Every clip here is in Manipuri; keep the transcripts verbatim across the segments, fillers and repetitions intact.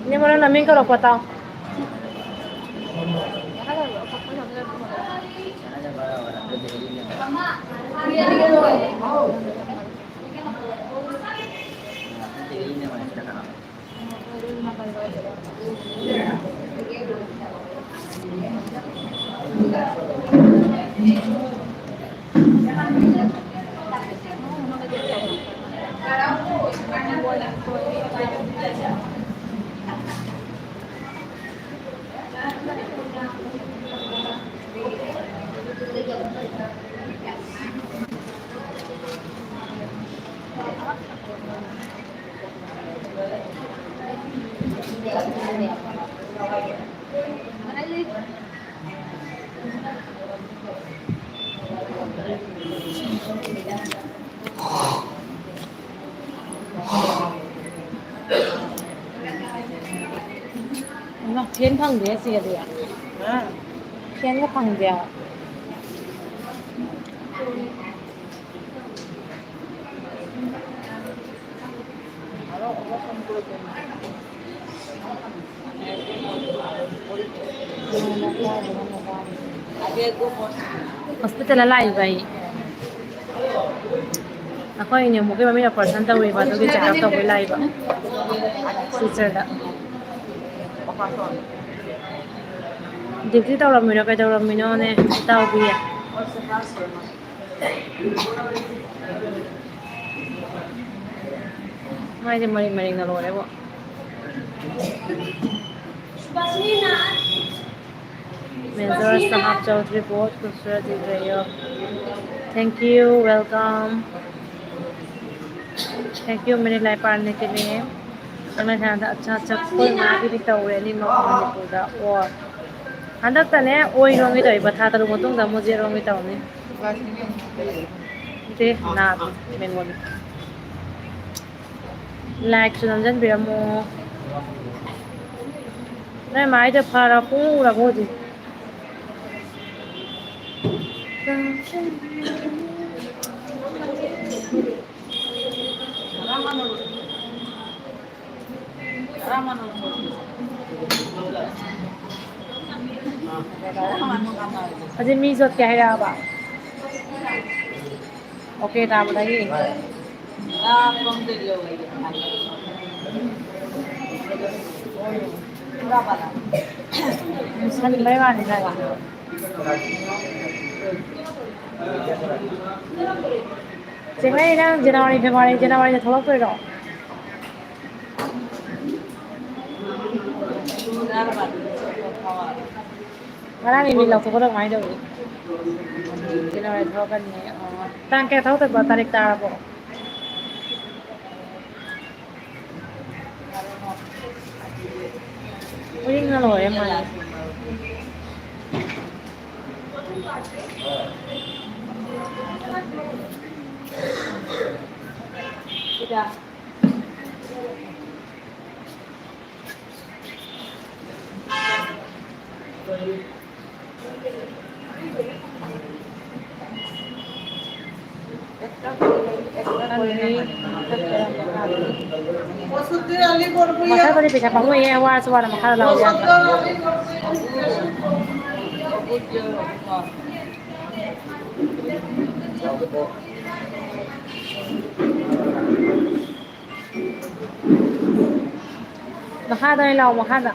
ꯏꯅꯦ, ꯃꯔꯨ ꯅꯃꯤꯡ ꯀꯧꯔꯛꯄ ꯇꯥꯎ꯫ ꯏꯃꯥ, ꯐꯦꯟ ꯐꯪꯗꯦ ꯁꯤꯗꯗꯤ꯫ ꯐꯦꯟꯒ ꯐꯪꯗꯦ꯫ ꯍꯣꯁꯄꯤꯇꯥꯜꯗ ꯂꯥꯛꯏꯕ ꯑꯩ꯫ ꯑꯩꯈꯣꯏ ꯏꯅꯦꯝꯕꯣꯛꯀꯤ ꯃꯃꯤꯠ ꯑꯣꯄꯔꯦꯁꯟ ꯇꯧꯔꯤꯕ, ꯑꯗꯨꯒꯤ ꯆꯦꯛꯑꯞ ꯇꯧꯕꯩ ꯂꯥꯛꯏꯕ ꯁꯤꯜꯆꯔꯗ꯫ ꯗ꯭ꯌꯨꯇꯤ ꯇꯧꯔꯝꯃꯤꯔꯣ ꯀꯩꯗꯧꯔꯝꯃꯤꯅꯣꯅꯦ, ꯏꯇꯥꯎꯕꯤ? ꯃꯥꯏꯁꯦ ꯃꯔꯤꯡ ꯃꯔꯤꯡꯅ ꯂꯣꯏꯔꯦꯕꯣ꯫ मेजर साहब चौधरी, बहुत खूबसूरत दिख रही हो। Thank you, welcome. Thank you, मेरे लाइव पार्टनर के लिए। ꯑꯗꯨꯅ ꯍꯥꯟꯅ ꯑꯠꯆꯥ ꯑꯠꯆꯥ ꯀꯣꯏ ꯉꯥꯒꯤꯗꯤ ꯇꯧꯔꯦ ꯑꯅꯤꯃꯛ ꯃꯅꯤꯄꯨꯔꯗ꯫ ꯑꯣ, ꯍꯟꯗꯛꯇꯅꯦ ꯑꯣꯏꯔꯣꯝꯒꯤ ꯇꯧꯔꯤꯕ, ꯊꯥ ꯇꯔꯨꯛ ꯃꯇꯨꯡꯗ ꯑꯃꯨꯛ ꯖꯦꯔꯣꯝꯒꯤ ꯇꯧꯅꯤ꯫ ꯗꯦ ꯅꯥꯕ ꯕꯦꯡꯒꯣꯂꯤ꯫ ꯂꯥꯏꯛꯁꯨ ꯅꯝꯖꯟꯕꯤꯔꯝꯃꯣ꯫ ꯅꯣꯏ ꯃꯥꯏꯗꯣ ꯐꯔ ꯄꯨꯡ ꯎꯔꯕꯣ ꯍꯧꯖꯤꯛ? ꯍꯧꯖꯤꯛ ꯃꯤ ꯆꯠꯀꯦ ꯍꯥꯏꯔꯛꯑꯕ? ꯑꯣꯀꯦ ꯇꯥꯕꯗꯒꯤ꯫ ꯁꯟꯕꯩ ꯋꯥꯅꯤꯗ꯫ ꯆꯦꯡꯂꯩ, ꯅꯪ ꯖꯅꯋꯥꯔꯤ, ꯐꯦꯕꯋꯥꯔꯤ, ꯖꯅꯋꯥꯔꯤꯗ ꯊꯣꯛꯂꯛꯇꯣꯏꯔꯣ? ꯉꯔꯥꯡꯒꯤ ꯃꯤ ꯂꯧꯊꯣꯛꯄꯗꯣ ꯀꯃꯥꯏꯅ ꯇꯧꯔꯤ? ꯖꯅꯋꯥꯔꯤ ꯊꯣꯛꯂꯛꯀꯅꯤ꯫ ꯑꯣ꯫ ꯇꯥꯡ ꯀꯌꯥ ꯊꯣꯛꯂꯛꯇꯣꯏꯕ? ꯇꯥꯔꯤꯛ ꯇꯥꯔꯕꯣ? ꯎꯔꯤꯡꯅ ꯂꯣꯏꯔꯦ ꯃꯥꯏ꯫ ꯃꯊꯛꯇꯗꯤ ꯄꯩꯁꯥ ꯄꯥꯝꯃꯨꯏꯌꯦ, ꯋꯥꯔꯁꯨ ꯋꯥꯅ ꯃꯈꯥꯗ ꯂꯥꯛꯑꯣ ꯌꯥꯗ꯭ꯔꯥ? ꯃꯈꯥꯗ ꯑꯣꯏꯅ ꯂꯥꯛꯑꯣ, ꯃꯈꯥꯗ꯫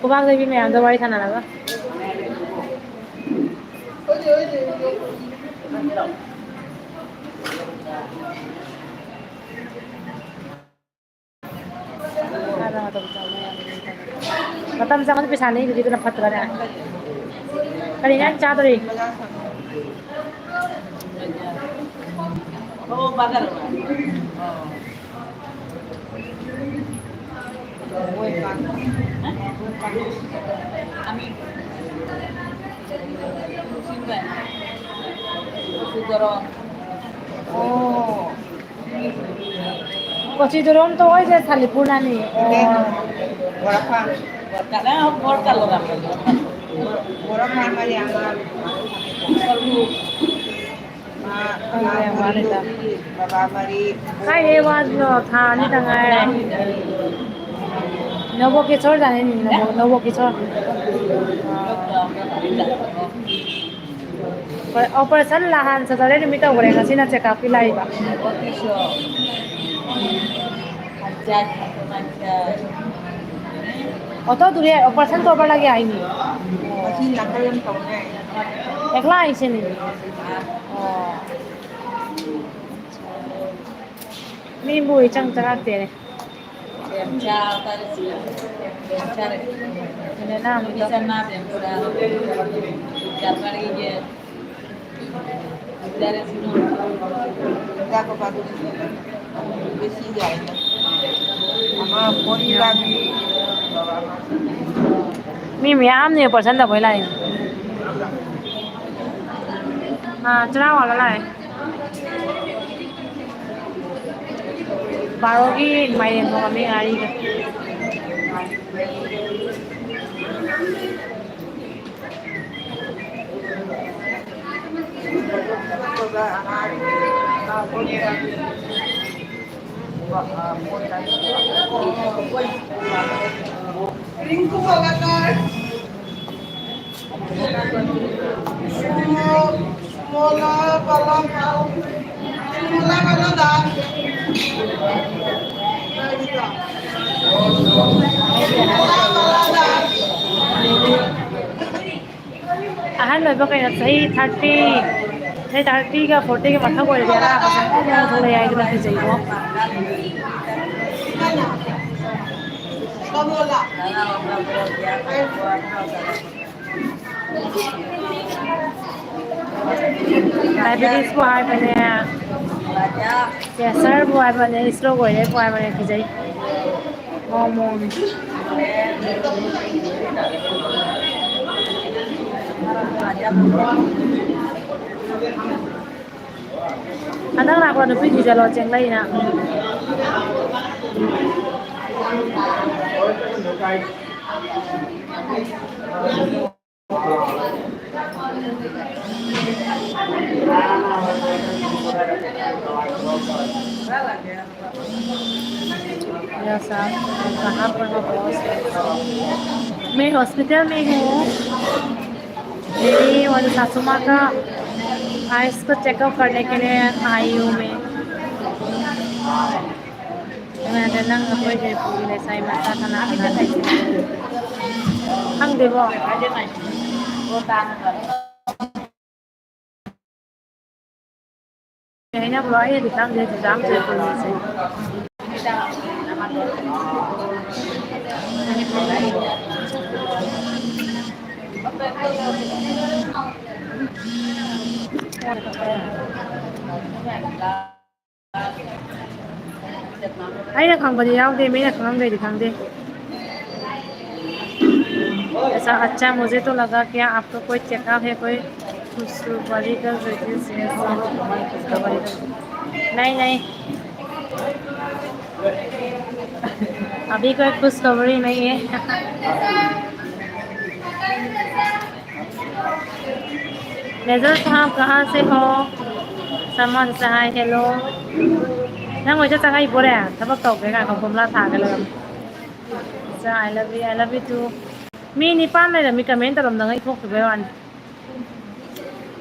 ꯈꯨꯕꯥꯛ ꯂꯩꯕꯤ ꯃꯌꯥꯝꯗꯣ ꯋꯥꯔꯤ ꯁꯥꯟꯅꯔꯒ꯫ ꯃꯇꯝ ꯆꯪꯕꯗꯤ ꯄꯩꯁꯥꯅꯤ, ꯍꯧꯖꯤꯛꯀꯤꯗꯨꯅ ꯐꯠꯇ꯭ꯔꯅꯦ? ꯀꯔꯤ ꯏꯟꯖꯥꯡ ꯆꯥꯗꯣꯔꯤ? ꯑꯣ꯫ ꯀꯣꯆꯤꯗꯨꯔꯣꯝ ꯇꯧꯑꯣꯏꯁꯦ ꯁꯥꯂꯤꯄꯨꯔ ꯅꯥꯅꯤ꯫ ꯑꯣ꯫ ꯒꯣꯔꯈ꯫ ꯒꯣꯔꯈ ꯂꯣ꯫ ꯒꯣꯔꯈ ꯍꯥꯏ ꯃꯥꯔꯤ ꯑꯃ꯫ ꯈꯪꯗꯦ, ꯌꯥꯝ ꯋꯥꯠꯂꯤꯗ꯫ ꯕꯕꯥ ꯃꯔꯤ꯫ ꯀꯥꯏꯗꯩ ꯋꯥꯠꯂꯤꯅꯣ? ꯊꯥ ꯑꯅꯤꯇ ꯉꯥꯏꯔꯦ꯫ ꯅꯕꯣꯀꯤꯁꯣꯔ ꯖꯥꯅꯤꯅꯤ, ꯅꯕꯣ-, ꯅꯕꯣꯀꯤꯁꯣꯔ꯫ ꯑꯣꯄꯔꯦꯁꯟ ꯅꯍꯥꯟ ꯁꯇꯔꯗꯦ ꯅꯨꯃꯤꯠ ꯇꯧꯈ꯭ꯔꯦ, ꯉꯁꯤꯅ ꯆꯦꯛꯑꯞꯀꯤ ꯂꯥꯛꯏꯕ꯫ ꯑꯣꯇꯣꯗꯨꯒꯤ ꯑꯣꯄꯔꯦꯁꯟ ꯇꯧꯕ ꯂꯥꯛꯑꯦ ꯍꯥꯏꯅꯤ꯫ ꯑꯦꯛꯂꯥ ꯍꯥꯏꯁꯤꯅꯤ꯫ ꯑꯣ꯫ ꯃꯤꯕꯨ ꯏꯆꯪ ꯆꯪꯉꯛꯇꯦꯅꯦ꯫ ꯃꯤ ꯃꯌꯥꯝꯅꯦ ꯑꯣꯄꯔꯦꯁꯟ ꯇꯧꯕꯩ ꯂꯥꯛꯏꯁꯦ꯫ ꯑꯥ, ꯆꯔꯥ ꯋꯥꯜꯂ ꯂꯥꯛꯑꯦ꯫ ꯕꯥꯔꯣꯒꯤ ꯃꯥꯏꯔꯦꯟ ꯊꯣꯡꯉꯝꯃꯤ ꯉꯥꯔꯤꯒ꯫ Ringku Bagatar. Sumo, Sumola Balada. Sumola Balada. Sumola Balada. ꯑꯍꯟ ꯑꯣꯏꯕ ꯀꯩꯅꯣ, ꯆꯍꯤ ꯊꯥꯔꯇꯤ, ꯆꯍꯤ ꯊꯥꯔꯇꯤꯒ ꯐꯣꯔꯇꯤꯒ ꯃꯊꯛ ꯑꯣꯏꯔꯗꯤ ꯑꯅꯥꯕꯁꯦ ꯌꯥꯝ ꯀꯟꯅ ꯊꯣꯛꯂꯛꯑꯦ ꯍꯥꯏꯗꯅ ꯀꯤꯖꯩꯀꯣ꯫ ꯗꯥꯏꯕꯦꯇꯤꯁꯄꯨ ꯍꯥꯏꯕꯅꯦ, ꯀꯦꯟꯁꯔꯕꯨ ꯍꯥꯏꯕꯅꯦ, ꯏꯁꯇ꯭ꯔꯣꯛ ꯑꯣꯏꯔꯦꯕꯨ ꯍꯥꯏꯕꯅꯦ, ꯀꯤꯖꯩ꯫ ꯃꯑꯣꯡ ꯃꯑꯣꯡꯅꯤ꯫ ꯍꯟꯗꯛ ꯂꯥꯛꯄ ꯅꯨꯄꯤ ꯊꯤꯖꯜꯂꯣ, ꯆꯦꯡꯂꯩꯅ꯫ यह सब कहाँ पर है बॉस? मैं हॉस्पिटल में हूँ। मेरी और सासू माँ का आइस को चेकअप करने के लिए आई हूँ मैं। ꯅꯪ ꯑꯩꯈꯣꯏ ꯖꯩꯄꯨꯔꯒꯤ ꯂꯩꯁꯥꯕꯤ ꯃꯆꯥ ꯀꯅꯥ ꯀꯅꯥ ꯂꯩꯒꯦ? ꯈꯪꯗꯦꯕꯣ꯫ ꯀꯩ ꯍꯥꯏꯅꯕ꯭ꯔꯣ? ꯑꯩꯅꯗꯤ ꯈꯪꯗꯦ ꯆꯨꯖꯥꯛ ꯖꯩꯄꯨꯔꯒꯤꯁꯦ꯫ ꯑꯩꯅ ꯈꯪꯕꯗꯤ ꯌꯥꯎꯗꯦ, ꯃꯤꯅ ꯈꯪꯉꯝꯒꯩꯗꯤ ꯈꯪꯗꯦ꯫ ऐसा अच्छा, मुझे तो लगा क्या आपका कोई चेकअप है, कोई खुशखबरी का जरिए से नहीं, नहीं, अभी कोई खुशखबरी नहीं है। मेजर साहब कहाँ से हो? समन सहाय, हेलो। ꯅꯪ ꯍꯣꯏ ꯆꯠ ꯆꯪꯉꯛꯏ ꯄꯣꯔꯦ꯫ ꯊꯕꯛ ꯇꯧꯒꯦ ꯀꯥꯏꯅ ꯕꯣꯝꯂꯥ ꯊꯥꯒꯦ ꯂꯩꯔꯝꯃꯦ꯫ ꯏꯆꯥ, I love you, I love you too꯫ ꯃꯤ ꯅꯤꯄꯥꯟ ꯂꯩꯔꯝꯃꯤ comment ꯇꯧꯔꯝꯗꯉꯩ ꯊꯣꯛꯈꯤꯕꯩ ꯋꯥꯅꯤ꯫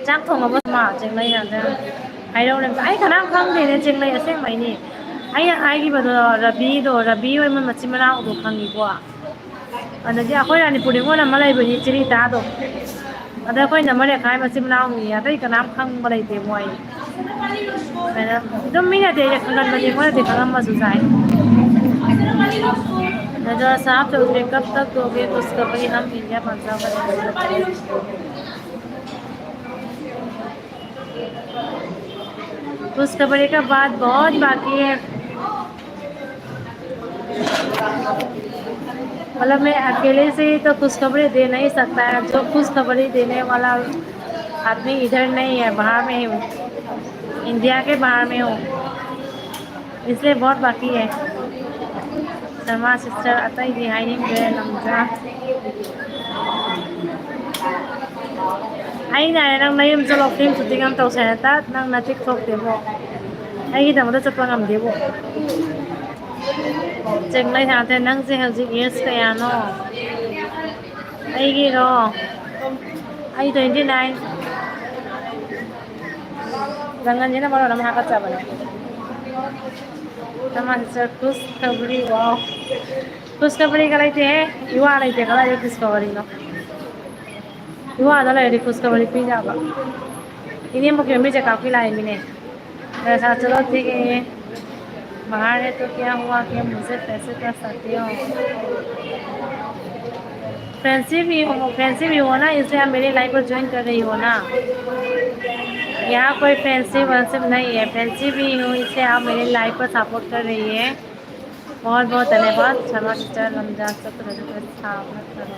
ꯆꯥꯛ ꯊꯣꯡꯉꯕꯣ? ꯃꯥ ꯆꯦꯡꯂꯩ ꯉꯥꯛꯇ ꯍꯥꯏꯔꯧꯔꯦ꯫ ꯑꯩ ꯀꯅꯥꯝ ꯈꯪꯗꯦꯅꯦ ꯆꯦꯡꯂꯩ, ꯑꯁꯦꯡꯕꯩꯅꯦ꯫ ꯑꯩꯅ ꯍꯥꯏꯈꯤꯕꯗꯣ ꯔꯕꯤꯗꯣ, ꯔꯕꯤ ꯍꯣꯏ ꯃꯣꯏ ꯃꯆꯤꯟ ꯃꯅꯥꯎꯗꯣ ꯈꯪꯉꯤꯀꯣ꯫ ꯑꯗꯒꯤ ꯑꯩꯈꯣꯏ ꯔꯥꯅꯤꯄꯨꯔ ꯅꯤꯉꯣꯜ ꯑꯃ ꯂꯩꯕꯅꯤ, ꯆꯤꯔꯤꯇꯥꯗꯣ꯫ ꯑꯗ ꯑꯩꯈꯣꯏ ꯅꯃ ꯔꯦꯈꯥꯏ ꯃꯆꯤꯟ ꯃꯅꯥꯎꯅꯤ, ꯑꯇꯩ ꯀꯅꯥꯝ ꯈꯪꯕ ꯂꯩꯇꯦ ꯃꯣꯏ꯫ ꯑꯗꯨꯝ ꯃꯤꯅꯗꯤ ꯑꯩꯅ ꯈꯪꯒꯟꯕꯅꯤ, ꯃꯣꯏꯅꯗꯤ ꯈꯪꯉꯝꯕꯁꯨ ꯌꯥꯏ꯫ ꯑꯗꯣ ꯁꯥꯐ ꯆꯧꯗ꯭ꯔꯤ ꯀꯞ ꯇꯛ ꯇꯣꯒꯦ ꯈꯨꯁꯈꯕꯔꯤ ꯍꯝ ꯏꯟꯗꯤꯌꯥ ꯄꯟꯖꯥꯕ꯫ खुशखबरी का बात बहुत बाकी है। मतलब मैं अकेले से ही तो खुशखबरी दे नहीं सकता है, जो खुशखबरी देने वाला आदमी इधर नहीं है, बाहर में ही हूँ, इंडिया के बाहर में हूँ, इसलिए बहुत बाकी है। ꯁꯔꯃꯥ ꯁꯤꯁꯇꯔ ꯑꯇꯩꯗꯤ ꯍꯥꯏꯅꯤꯡꯗ꯭ꯔꯦ ꯂꯝꯖꯥ꯫ ꯑꯩꯅ ꯍꯥꯏꯔꯦ ꯅꯪ ꯅꯌꯨꯝ ꯆꯠꯂꯣ, ꯐꯤꯂꯝ ꯁꯨꯇꯤꯡ ꯑꯃ ꯇꯧꯁꯦ ꯍꯥꯏꯅ ꯇꯠ ꯅꯪ ꯅꯇꯤꯛ ꯊꯣꯛꯇꯦꯕꯣ꯫ ꯑꯩꯒꯤꯗꯃꯛꯇ ꯆꯠꯄ ꯉꯝꯗꯦꯕꯣ꯫ ꯆꯦꯡꯂꯩ ꯁꯥꯟꯅꯊꯣꯏ, ꯅꯪꯁꯦ ꯍꯧꯖꯤꯛ age ꯀꯌꯥꯅꯣ? ꯑꯩꯒꯤꯔꯣ? ꯑꯩ twenty nine꯫ ꯖꯪꯒꯜꯁꯤꯅ ꯃꯔꯣꯟ ꯑꯃ ꯍꯥꯀꯠꯆꯕꯅꯦ꯫ Sharma sister ꯈꯨꯁꯈꯕꯔꯤ, wow꯫ ꯈꯨꯁꯈꯕꯔꯤꯒ ꯂꯩꯇꯦꯍꯦ꯫ ꯏꯋꯥ ꯂꯩꯇꯦ, ꯀꯗꯥꯏꯗꯩ ꯈꯨꯁꯈꯕꯔꯤꯅꯣ? ꯏꯋꯥꯗ ꯂꯩꯔꯗꯤ ꯈꯨꯁꯈꯕꯔꯤ ꯄꯤ ꯌꯥꯕ꯫ ꯏꯅꯦꯝꯕꯣꯛꯀꯤ ꯃꯃꯤꯠꯁꯦ ꯀꯥꯞꯄꯤ ꯂꯥꯛꯏꯃꯤꯅꯦ꯫ ꯉꯁꯥꯏ ꯆꯠꯂꯣ ꯊꯦꯡꯉꯦ꯫ बाहर है तो क्या हुआ कि मुझे पैसे कर सकते हो? फ्रेंडशिप ही हो, फ्रेंडशिप ही हो ना, इसलिए आप मेरे लाइव पर ज्वाइन कर रही हो ना। यहाँ कोई फ्रेंडशिप व्रेंडशिप नहीं है, फ्रेंडशिप ही हूँ, इसलिए आप मेरे लाइव पर सपोर्ट कर रही है। बहुत बहुत धन्यवाद। क्षमा सिस्टर, रमजान सब्र करो,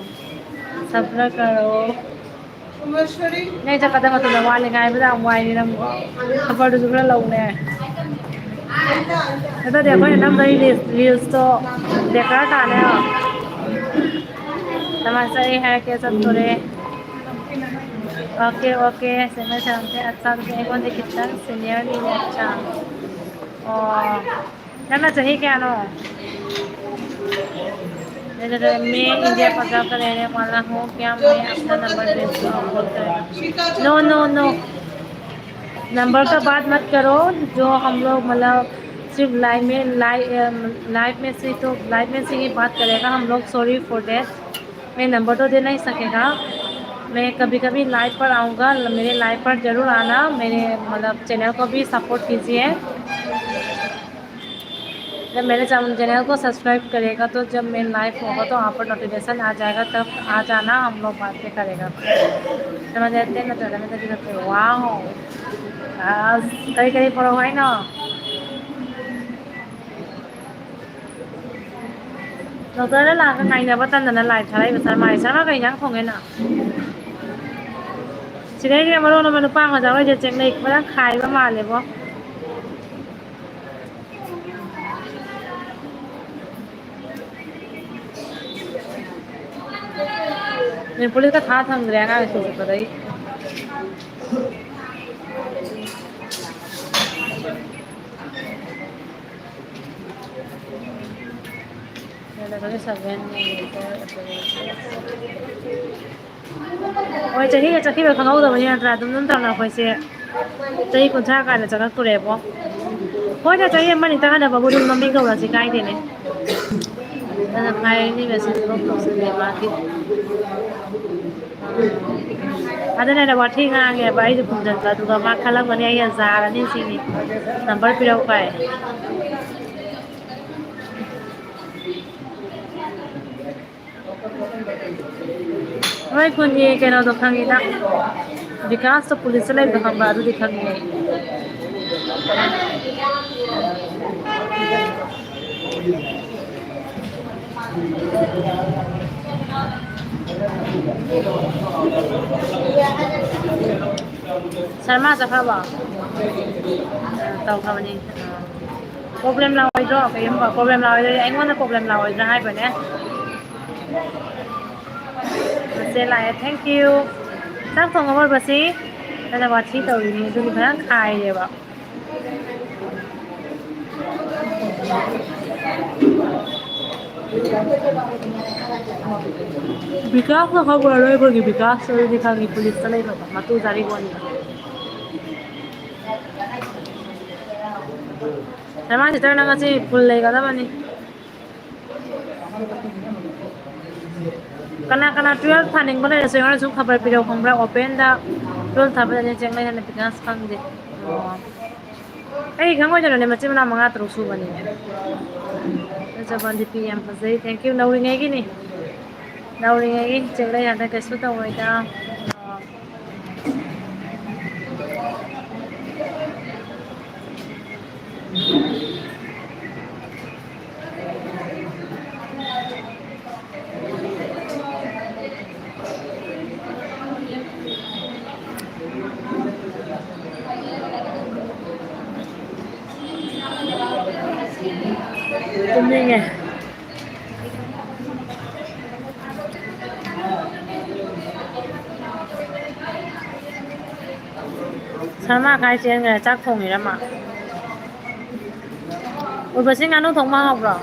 सब्र करो। ꯅꯪ ꯆꯠꯀꯗꯕ ꯃꯇꯝꯗ ꯋꯥꯠꯂꯤ ꯉꯥꯏꯕꯗ ꯌꯥꯝ ꯋꯥꯏꯅꯦ ꯅꯪꯕꯨ꯫ ꯈꯕꯔꯗꯨꯁꯨ ꯈꯔ ꯂꯧꯅꯦ꯫ ꯅꯠꯇ꯭ꯔꯗꯤ ꯑꯩꯈꯣꯏꯅ ꯅꯝꯗꯣꯏ ꯔꯤꯜꯁ, ꯔꯤꯜꯁꯇꯣ ꯕꯦꯀꯥꯔ ꯇꯥꯅꯦꯕ꯫ ꯇꯃꯥꯁꯥ ꯑꯩ ꯍꯥꯏꯔꯛꯀꯦ ꯆꯠꯇꯣꯔꯦ꯫ ꯑꯣꯀꯦ, ꯑꯣꯀꯦ, ꯁꯦꯡꯅ ꯁꯦꯡꯅ ꯑꯠꯆꯥ, ꯑꯗꯨꯗꯤ ꯑꯩꯉꯣꯟꯗ ꯈꯤꯇꯪ ꯁꯤꯅꯤꯌꯔꯅꯤꯅꯦ, ꯑꯠꯆꯥ꯫ ꯑꯣ, ꯅꯪꯅ ꯆꯍꯤ ꯀꯌꯥꯅꯣ? मैं इंडिया पंजाब का रहने वाला हूँ, क्या मैं अपना नंबर भेज दूँ? आप कॉल करेगा। नो, नो, नो, नंबर का बात मत करो। जो हम लोग, मतलब, सिर्फ लाइव में, लाइव, अम, लाइव में से तो, लाइव में से ही बात करेगा। हम लोग, sorry for that, मैं नंबर तो दे नहीं सकेगा। मैं कभी कभी लाइव पर आऊँगा, मेरे लाइव पर ज़रूर आना, मेरे, मतलब, चैनल को भी सपोर्ट कीजिए। जब मेरे चैनल को सब्सक्राइब करेगा, तो जब मैं लाइव होगा, तो वहाँ पर नोटिफिकेशन आ जाएगा, तब आ जाना, हम लोग बातें करेगा। ꯅꯃꯥꯟꯅꯕꯤ ꯑꯇꯩ ꯅꯠꯇ꯭ꯔꯒꯅ ꯀꯔꯤ ꯀꯔꯤ? ꯋꯥꯎ! ꯑꯁ, ꯀꯔꯤ ꯀꯔꯤ ꯄꯨꯔꯛꯑꯣ ꯍꯥꯏꯅꯣ? ꯗꯣꯛꯇꯔꯗ ꯂꯥꯛꯑꯒ ꯉꯥꯏꯅꯕ ꯇꯟꯗꯅ ꯂꯥꯏ ꯊꯥꯔꯛꯏꯕ ꯁꯔꯃꯥꯁꯦ꯫ ꯁꯔꯃꯥ, ꯀꯩ ꯏꯟꯖꯥꯡ ꯊꯣꯡꯉꯦ ꯅꯪ? ꯁꯤꯗꯩꯁꯤꯗ ꯃꯔꯣꯟ ꯑꯃ ꯅꯨꯄꯥ ꯃꯆꯥ ꯍꯣꯏꯁꯦ ꯆꯦꯛꯅꯩ, ꯐꯖꯅ ꯈꯥꯏꯕ ꯃꯥꯜꯂꯦꯕꯣ꯫ ꯅꯦꯜ ꯄꯣꯂꯤꯁꯀ ꯊꯥ ꯊꯝꯗ꯭ꯔꯦ ꯑꯉꯥꯡ ꯁ꯭ꯀꯨꯜ ꯆꯠꯄꯗꯒꯤ꯫ ꯍꯣꯏ, ꯆꯍꯤꯒ ꯆꯠꯈꯤꯕ ꯈꯪꯍꯧꯗꯕꯅꯤ ꯅꯠꯇ꯭ꯔꯥ? ꯑꯗꯨꯝ ꯑꯗꯨꯝ ꯇꯧꯅ ꯑꯩꯈꯣꯏꯁꯦ ꯆꯍꯤ ꯀꯨꯟꯊ꯭ꯔꯥ ꯀꯥꯟꯗ ꯆꯪꯉꯛꯇꯣꯔꯦꯕꯣ꯫ ꯍꯣꯏꯗ, ꯆꯍꯤ ꯑꯃꯅꯤꯇ ꯍꯟꯅꯕꯕꯨ ꯑꯗꯨꯝ ꯃꯃꯤꯡ ꯀꯧꯔꯁꯤ ꯀꯥꯏꯗꯦꯅꯦ꯫ ꯑꯗꯨꯅ ꯉꯥꯏꯔꯤꯅꯤ ꯃꯦꯁꯦꯖ ꯕ꯭ꯂꯣꯛ ꯇꯧꯁꯤꯜꯂꯦ ꯃꯥꯒꯤ꯫ ꯑꯗꯨꯅ ꯑꯩꯅ ꯋꯥꯊꯤ ꯉꯥꯡꯉꯦꯕ ꯑꯩꯁꯨ ꯈꯨꯝꯖꯤꯟꯕ, ꯑꯗꯨꯒ ꯃꯥ ꯈꯜꯂꯝꯒꯅꯤ ꯑꯩ ꯌꯥꯖꯥꯔꯅꯤ ꯁꯤꯅꯤ, ꯅꯝꯕꯔ ꯄꯤꯔꯛꯎ ꯀꯥꯏ꯫ ꯅꯣꯏ ꯈꯨꯟꯒꯤ ꯀꯩꯅꯣꯗꯣ ꯈꯪꯉꯤꯗ, ꯕꯤꯀꯥꯁꯇꯣ ꯄꯨꯂꯤꯁꯇ ꯂꯩꯕꯗꯣ ꯈꯪꯕ꯭ꯔꯥ? ꯑꯗꯨꯗꯤ ꯈꯪꯉꯤ ꯑꯩ꯫ ꯁꯔꯃꯥ ꯆꯠꯈ꯭ꯔꯕꯣ? ꯇꯧꯈ꯭ꯔꯕꯅꯤ꯫ ꯄ꯭ꯔꯣꯕ꯭ꯂꯦꯝ ꯂꯥꯛꯑꯣꯏꯗ꯭ꯔꯣ? ꯀꯔꯤꯒꯨꯝꯕ ꯄ꯭ꯔꯣꯕ꯭ꯂꯦꯝ ꯂꯥꯛꯑꯣꯏꯗ꯭ꯔꯗꯤ ꯑꯩꯉꯣꯟꯗ ꯄ꯭ꯔꯣꯕ꯭ꯂꯦꯝ ꯂꯥꯛꯑꯣꯏꯗ꯭ꯔꯥ ꯍꯥꯏꯕꯅꯦ꯫ ꯃꯆꯦ ꯂꯥꯛꯑꯦ, thank you꯫ ꯆꯥꯛ ꯊꯣꯡꯉꯕꯣ ꯕꯁꯤ? ꯅꯪꯅ ꯋꯥꯊꯤ ꯇꯧꯔꯤꯅꯤ, ꯑꯗꯨꯒꯤ ꯐꯖꯅ ꯈꯥꯏꯔꯦꯕ꯫ ꯕꯤꯀꯥꯁꯅ ꯈꯪꯕ꯭ꯔꯣ? ꯑꯔꯣꯏꯕꯒꯤ ꯕꯤꯀꯥꯁ ꯑꯗꯨꯗꯤ ꯈꯪꯉꯤ, ꯄꯨꯂꯤꯁꯇ ꯂꯩꯕꯗꯣ, ꯃꯇꯨ ꯆꯥꯔꯤꯕꯣꯅꯤ꯫ ꯁꯔꯃꯥ ꯁꯤꯁꯇꯔ, ꯅꯪ ꯉꯁꯤ ꯐꯨꯜ ꯂꯩꯒꯗꯕꯅꯤ꯫ ꯀꯅꯥ ꯀꯅꯥ ꯇꯨꯋꯦꯜꯐ ꯊꯥꯅꯤꯡꯕ ꯂꯩꯔꯁꯨ ꯑꯩꯉꯣꯟꯗꯁꯨ ꯈꯕꯔ ꯄꯤꯔꯛꯎ, ꯈꯪꯕ꯭ꯔꯥ? ꯑꯣꯄꯦꯟꯗ ꯇꯨꯋꯦꯜꯐ ꯊꯥꯕꯗꯅꯦ ꯆꯦꯡꯂꯩ ꯍꯥꯏꯅ ꯕꯤꯀꯥꯁ ꯈꯪꯗꯦ꯫ ꯑꯣ꯫ ꯑꯩ ꯈꯪꯉꯣꯏꯗꯅꯅꯦ, ꯃꯆꯤꯟ ꯃꯅꯥꯎ ꯃꯉꯥ ꯇꯔꯨꯛ ꯁꯨꯕꯅꯤꯅꯦ꯫ ꯆꯕꯥꯟꯗꯤ ꯄꯤ ꯌꯥꯝ ꯐꯖꯩ꯫ Thank you꯫ ꯅꯧꯔꯤꯉꯩꯒꯤꯅꯤ꯫ ꯅꯧꯔꯤꯉꯩꯒꯤ ꯆꯦꯡꯂꯩ ꯍꯟꯗꯛ ꯀꯩꯁꯨ ꯇꯧꯔꯣꯏꯗ꯫ ꯇꯨꯝꯅꯤꯡꯉꯦ꯫ ꯁꯔꯃꯥ ꯀꯥꯏ ꯆꯦꯟꯈ꯭ꯔꯦ? ꯆꯥꯛ ꯊꯣꯡꯉꯤꯔ ꯃꯥ? ꯎꯔꯕꯁꯤ, ꯉꯥꯅꯨ ꯊꯣꯡꯕ ꯍꯥꯎꯕ꯭ꯔꯣ?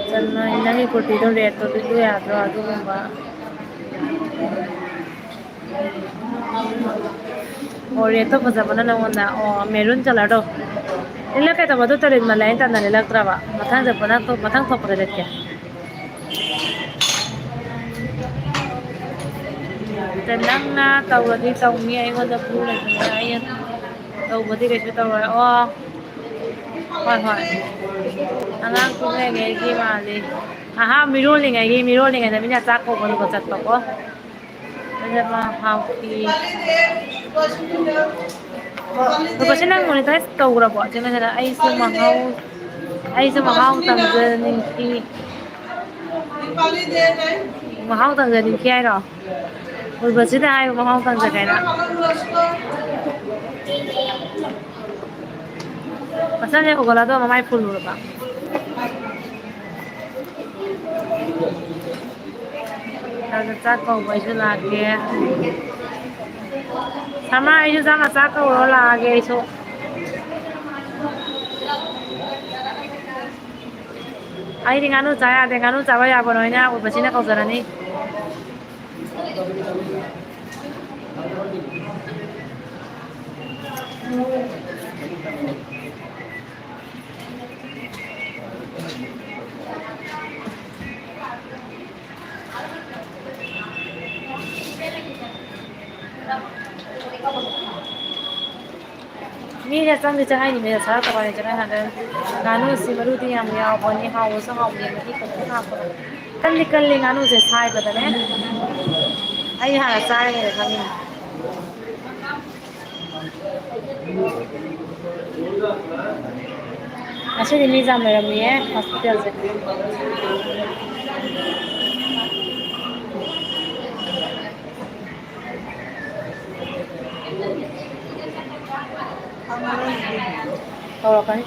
ꯆꯟꯅ, ꯅꯪꯒꯤ ꯀꯨꯔꯇꯤꯗꯣ ꯔꯦꯠꯇꯣ ꯂꯤꯠꯂꯨ ꯌꯥꯗ꯭ꯔꯣ? ꯑꯗꯨꯒꯨꯝꯕ꯫ ꯑꯣ, ꯔꯦꯠꯇꯣ ꯐꯖꯕꯅ ꯅꯉꯣꯟꯗ꯫ ꯑꯣ, ꯃꯦꯔꯨꯟ ꯀꯂꯔꯗꯣ꯫ ꯂꯤꯠꯂꯛꯀꯦ ꯇꯧꯕ, ꯑꯗꯨ ꯇꯔꯤꯛ ꯃꯥꯜꯂꯦ, ꯑꯩꯅ ꯇꯟꯅ ꯂꯤꯠꯂꯛꯇ꯭ꯔꯕ꯫ ꯃꯊꯪ ꯆꯠꯄꯗ, ꯃꯊꯪ ꯊꯣꯛꯄꯗ ꯂꯤꯠꯀꯦ꯫ ꯑꯗ ꯅꯪꯅ ꯇꯧꯔꯗꯤ ꯇꯧꯅꯤ, ꯑꯩꯉꯣꯟꯗ ꯄꯨ ꯂꯩꯕꯅꯤꯅ ꯑꯩꯅ ꯇꯧꯕꯗꯤ ꯀꯩꯁꯨ ꯇꯧꯔꯣꯏ꯫ ꯑꯣ, ꯍꯣꯏ, ꯍꯣꯏ꯫ ꯑꯉꯥꯡ ꯄꯨꯡꯉꯩꯉꯩꯒꯤ ꯃꯥꯜꯂꯤ꯫ ꯑꯍꯥ, ꯃꯤꯔꯣꯜꯂꯤꯉꯩꯒꯤ, ꯃꯤꯔꯣꯜꯂꯤꯉꯩꯗ ꯃꯤꯅ ꯆꯥꯛ ꯀꯧꯕ ꯂꯨꯕ ꯆꯠꯄꯀꯣ꯫ ꯑꯗꯨꯅ ꯍꯥꯎꯈꯤ꯫ ꯂꯨꯕꯁꯦ, ꯅꯪ ꯃꯣꯅꯤꯇꯥꯏꯁ ꯇꯧꯈ꯭ꯔꯕꯣ? ꯆꯦ ꯃꯦꯘꯅ, ꯑꯩꯁꯨ ꯃꯍꯥꯎ, ꯑꯩꯁꯨ ꯃꯍꯥꯎ ꯇꯪꯖꯅꯤꯡꯈꯤ꯫ ꯃꯍꯥꯎ ꯇꯪꯖꯅꯤꯡꯈꯤ ꯍꯥꯏꯔꯣ? ꯎꯔꯕꯁꯤꯗ ꯍꯥꯏꯌꯨ, ꯃꯍꯥꯎ ꯇꯪꯖꯒꯦꯅ꯫ ꯃꯁꯝꯁꯦ ꯎꯒꯜꯂꯗꯣ ꯃꯃꯥꯏ ꯐꯨꯜꯂꯨꯔꯕ? ꯑꯗꯨꯗ ꯆꯥꯛ ꯀꯧꯕ ꯑꯩꯁꯨ ꯂꯥꯛꯀꯦ꯫ ꯁꯃꯥ, ꯑꯩꯁꯨ ꯆꯥꯛ ꯆꯥꯛ ꯀꯧꯔꯣ ꯂꯥꯛꯑꯒꯦ ꯑꯩꯁꯨ꯫ ꯑꯩꯗꯤ ꯉꯥꯅꯨ ꯆꯥ ꯌꯥꯗꯦ꯫ ꯉꯥꯅꯨ ꯆꯥꯕ ꯌꯥꯕ ꯅꯣꯏꯅ ꯎꯕꯁꯤꯅ ꯀꯧꯖꯔꯅꯤ꯫ ꯃꯤꯅ ꯆꯪꯗꯤ ꯆꯪꯉꯛꯏꯅꯤ, ꯃꯤꯅ ꯁꯥꯔ ꯇꯧꯕꯥꯜꯅ ꯆꯪꯉꯛꯏ ꯉꯥꯛꯇꯅꯤ꯫ ꯉꯥꯅꯨꯁꯤ ꯃꯔꯨꯗꯤ ꯌꯥꯝ ꯌꯥꯎꯕꯅꯤ, ꯍꯥꯎꯕꯁꯨ ꯍꯥꯎꯕꯅꯤ, ꯃꯍꯤ ꯐꯖꯅ ꯍꯥꯞꯄꯅꯤ꯫ ꯀꯜꯂꯤ ꯀꯜꯂꯤ ꯉꯥꯅꯨꯁꯦ ꯁꯥꯏꯕꯗꯅꯦ꯫ ꯑꯩ ꯍꯥꯟꯅ ꯆꯥꯔꯤꯉꯩꯗ ꯈꯪꯉꯤꯅꯤ꯫ ꯉꯁꯤꯗꯤ ꯃꯤ ꯌꯥꯝ ꯂꯩꯔꯝꯃꯤꯌꯦ ꯍꯣꯁꯄꯤꯇꯥꯜꯁꯦ꯫ ꯇꯧꯔꯛꯀꯅꯤ꯫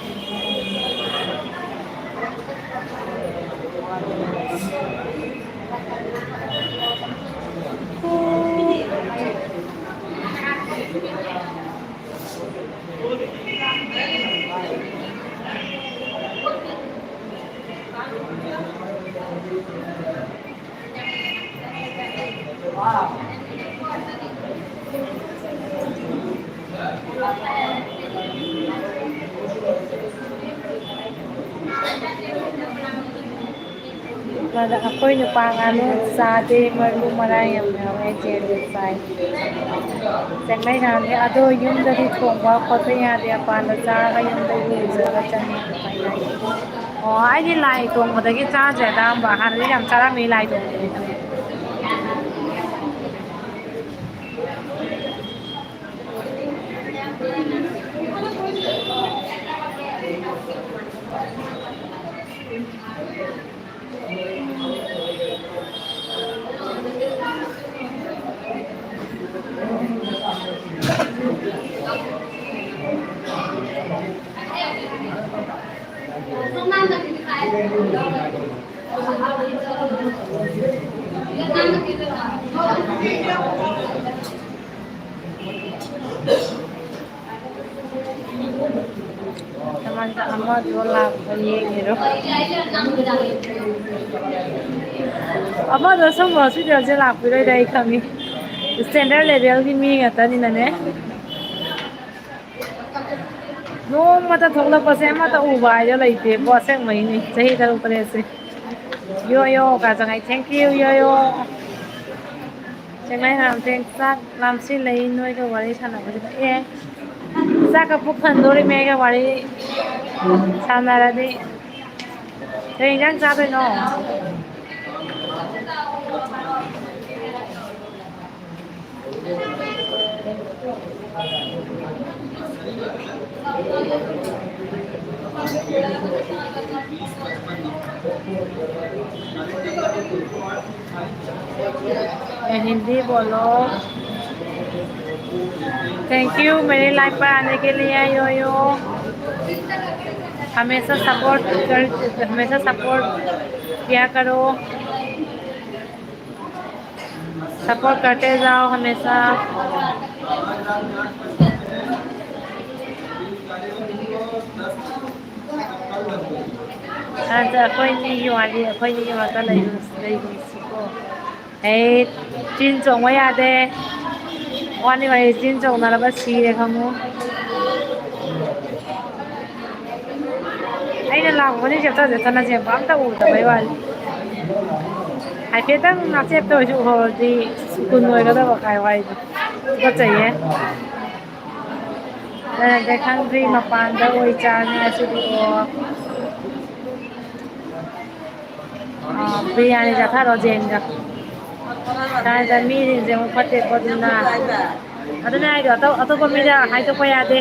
ꯑꯗ ꯑꯩꯈꯣꯏ ꯅꯨꯄꯥ ꯉꯥꯅꯨ ꯆꯥꯗꯦ, ꯃꯔꯨ ꯃꯔꯥꯡ ꯌꯥꯝ ꯌꯥꯎꯋꯦ, ꯌꯦꯟꯗꯤ ꯆꯥꯏ꯫ ꯆꯦꯡꯃꯩ ꯉꯥꯅꯨ ꯑꯗꯣ ꯌꯨꯝꯗꯗꯤ ꯊꯣꯡꯕ ꯈꯣꯠꯄ ꯌꯥꯗꯦ, ꯃꯄꯥꯟꯗ ꯆꯥꯔꯒ ꯌꯨꯝꯗ ꯌꯦꯡꯖꯔꯒ ꯆꯥꯅꯤꯡꯕ ꯍꯥꯏꯇꯥꯔꯦ꯫ ꯑꯣ, ꯑꯩꯗꯤ ꯂꯥꯏ ꯇꯣꯡꯕꯗꯒꯤ ꯆꯥꯗ꯭ꯔꯦ ꯑꯌꯥꯝꯕ, ꯍꯥꯟꯅꯗꯤ ꯌꯥꯝ ꯆꯥꯔꯝꯃꯤ ꯂꯥꯏ ꯇꯣꯡꯕꯗꯒꯤ꯫ ꯅꯃꯥꯟꯗ ꯑꯃꯗꯣ ꯂꯥꯛ ꯌꯦꯡꯉꯤꯔꯣ? ꯑꯃꯗꯣ ꯁꯨꯝ ꯍꯣꯁꯄꯤꯇꯥꯜꯁꯦ ꯂꯥꯛꯄꯤꯔꯣꯏꯗ ꯑꯩ ꯈꯪꯉꯤ꯫ ꯁ꯭ꯇꯦꯟꯗꯔꯠ ꯂꯦꯚꯦꯜꯒꯤ ꯃꯤ ꯉꯥꯛꯇꯅꯤꯅꯅꯦ꯫ ꯅꯣꯡꯃꯇ ꯊꯣꯛꯂꯛꯄꯁꯦ ꯑꯃꯠꯇ ꯎꯕ ꯍꯥꯏꯗꯣ ꯂꯩꯇꯦꯕꯣ, ꯑꯁꯦꯡꯕꯩꯅꯤ꯫ ꯆꯍꯤ ꯇꯔꯨꯛ ꯇꯔꯦꯠꯁꯦ꯫ ꯌꯣ ꯌꯣ ꯀꯥ ꯆꯪꯉꯛꯏ꯫ Thank you, ꯌꯣ ꯌꯣ꯫ ꯆꯦꯡꯃꯩ ꯍꯔꯥꯝꯊꯦꯡ, ꯆꯥꯛ ꯂꯥꯝꯁꯤꯜꯂꯛꯏ ꯅꯣꯏꯒ ꯋꯥꯔꯤ ꯁꯥꯟꯅꯕꯁꯤꯗ꯫ ꯑꯦ, ꯆꯥꯛꯀ ꯄꯨꯛ ꯊꯟꯗꯣꯔꯤꯃꯦ ꯑꯩꯒ ꯋꯥꯔꯤ ꯁꯥꯟꯅꯔꯗꯤ꯫ ꯀꯩ ꯏꯟꯖꯥꯡ ꯆꯥꯗꯣꯏꯅꯣ? हिंदी बोलो। Thank you मेरे लाइव पर आने के लिए। यो यो। हमेशा सपोर्ट कर, हमेशा सपोर्ट किया करो। सपोर्ट करते जाओ हमेशा। ꯑꯗ ꯑꯩꯈꯣꯏ ꯑꯅꯤꯒꯤ ꯋꯥꯔꯤ, ꯑꯩꯈꯣꯏ ꯑꯅꯤꯒꯤ ꯋꯥꯇ ꯂꯩꯔꯨ-, ꯂꯩꯔꯨꯁꯤꯀꯣ꯫ ꯑꯩ ꯆꯤꯟ ꯆꯣꯡꯕ ꯌꯥꯗꯦ꯫ ꯋꯥꯅꯤ ꯋꯥꯔꯤ ꯆꯤꯟ ꯆꯣꯡꯅꯔꯕ ꯁꯤꯔꯦ ꯈꯪꯉꯨ꯫ ꯑꯩꯅ ꯂꯥꯛꯄ ꯈꯨꯗꯤꯡ ꯆꯦꯞꯇ ꯆꯦꯞꯇꯅ ꯆꯦꯟꯕ ꯑꯝꯇ ꯎꯗꯕꯩ ꯋꯥꯅꯤ꯫ ꯍꯥꯏꯐꯦꯠꯇꯪ ꯅꯥꯆꯦꯞꯇ ꯑꯣꯏꯁꯨ ꯎꯍꯧꯔꯗꯤ ꯀꯨꯟ ꯑꯣꯏꯒꯗꯕ ꯀꯥꯏ ꯋꯥꯏꯗꯣ꯫ ꯇꯨꯀꯠꯆꯩꯌꯦ꯫ ꯑꯗꯨꯅ ꯈꯪꯗ꯭ꯔꯤ ꯃꯄꯥꯟꯗ ꯑꯣꯏ ꯆꯥꯅꯤ ꯉꯁꯤꯗꯤ꯫ ꯑꯣ꯫ ꯑꯥ, ꯕꯤꯔꯌꯥꯅꯤ ꯆꯥꯊꯔꯣ ꯖꯦꯟꯒ꯫ ꯀꯥꯏꯗ ꯃꯤꯁꯤꯡꯁꯦ ꯑꯃꯨꯛ ꯐꯠꯇꯦꯀꯣ ꯑꯗꯨꯅ꯫ ꯑꯗꯨꯅ ꯍꯥꯏꯗꯣ ꯑꯇꯣꯞ-, ꯑꯇꯣꯞꯄ ꯃꯤꯗ ꯍꯥꯏꯗꯣꯛꯄ ꯌꯥꯗꯦ꯫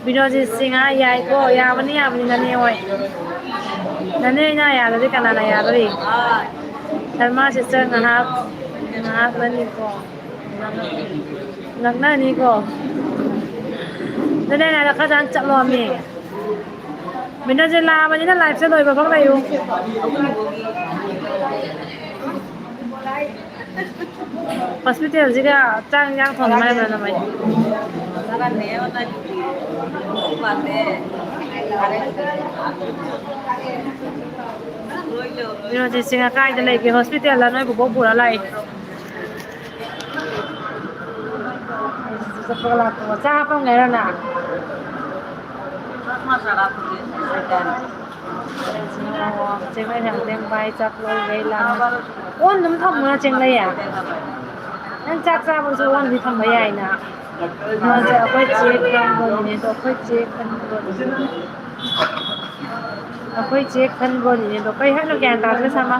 ꯕꯤꯅꯣꯖꯤꯠ ꯁꯤꯡ ꯍꯥꯏ ꯌꯥꯏꯀꯣ, ꯌꯥꯕꯅꯤ, ꯌꯥꯕꯅꯤ ꯅꯅꯦ ꯍꯣꯏ꯫ ꯅꯅꯦ ꯍꯣꯏꯅ ꯌꯥꯗ꯭ꯔꯗꯤ ꯀꯅꯥꯅ ꯌꯥꯗꯣꯔꯤ? ꯁꯔꯃꯥ ꯁꯤꯁꯇꯔ ꯉꯥꯏꯍꯥꯛ, ꯉꯥꯏꯍꯥꯛ ꯅꯅꯤꯀꯣ꯫ ꯉꯛꯅꯅꯤꯀꯣ꯫ ꯑꯗꯨꯅꯦ ꯑꯩꯅ ꯍꯥꯏꯗꯣ ꯈꯔ ꯆꯠꯂꯣꯃꯤ꯫ ꯕꯤꯅꯣꯖꯤꯠ ꯂꯥꯛꯑꯕꯅꯤꯅ ꯂꯥꯏꯐꯁꯦ ꯂꯣꯏꯕ ꯐꯥꯎ ꯂꯩꯌꯨ꯫ ꯍꯣꯁꯄꯤꯇꯥꯜꯁꯤꯒ ꯆꯥꯛ ꯏꯟꯖꯥꯡ ꯊꯣꯡꯕ ꯍꯥꯏꯕ꯭ꯔꯥ ꯅꯃꯥꯏ? ꯕꯤꯅꯣꯗꯤꯠ ꯁꯤꯡ ꯀꯥꯏꯗ ꯂꯩꯒꯦ? ꯍꯣꯁꯄꯤꯇꯥꯜꯗ ꯅꯣꯏ ꯕꯣꯕꯣꯛ ꯄꯨꯔ ꯂꯥꯛꯏ꯫ ꯆꯠꯄꯒ ꯂꯥꯛꯄꯒ ꯆꯥ ꯍꯥꯞꯄꯝꯒꯦ ꯍꯥꯏꯔꯣ ꯅꯪ? ꯑꯣ, ꯆꯦ ꯃꯩꯁꯥꯡꯊꯦꯝ ꯚꯥꯏ ꯆꯥꯛ ꯂꯧꯔꯦ, ꯂꯥꯛꯑꯣ꯫ ꯑꯣꯟ ꯑꯗꯨꯝ ꯊꯝꯃꯨꯔ ꯆꯦꯡꯂꯩꯌꯦ꯫ ꯅꯪ ꯆꯥꯛ ꯆꯥꯕꯁꯨ ꯑꯣꯟꯗꯤ ꯊꯝꯕ ꯌꯥꯏꯅ꯫ ꯃꯥꯁꯦ ꯑꯩꯈꯣꯏ ꯆꯦ ꯈꯟꯕꯅꯤꯅꯦ, ꯑꯗꯣ ꯑꯩꯈꯣꯏ ꯆꯦ ꯈꯟꯕꯅꯤꯅꯦ꯫ ꯑꯩꯈꯣꯏ ꯆꯦ ꯈꯟꯕꯅꯤꯅꯦ, ꯑꯗꯣ ꯀꯩ ꯍꯥꯏꯅꯣ ꯒ꯭ꯌꯥꯟ ꯇꯥꯗ꯭ꯔꯦ ꯁꯃꯥ꯫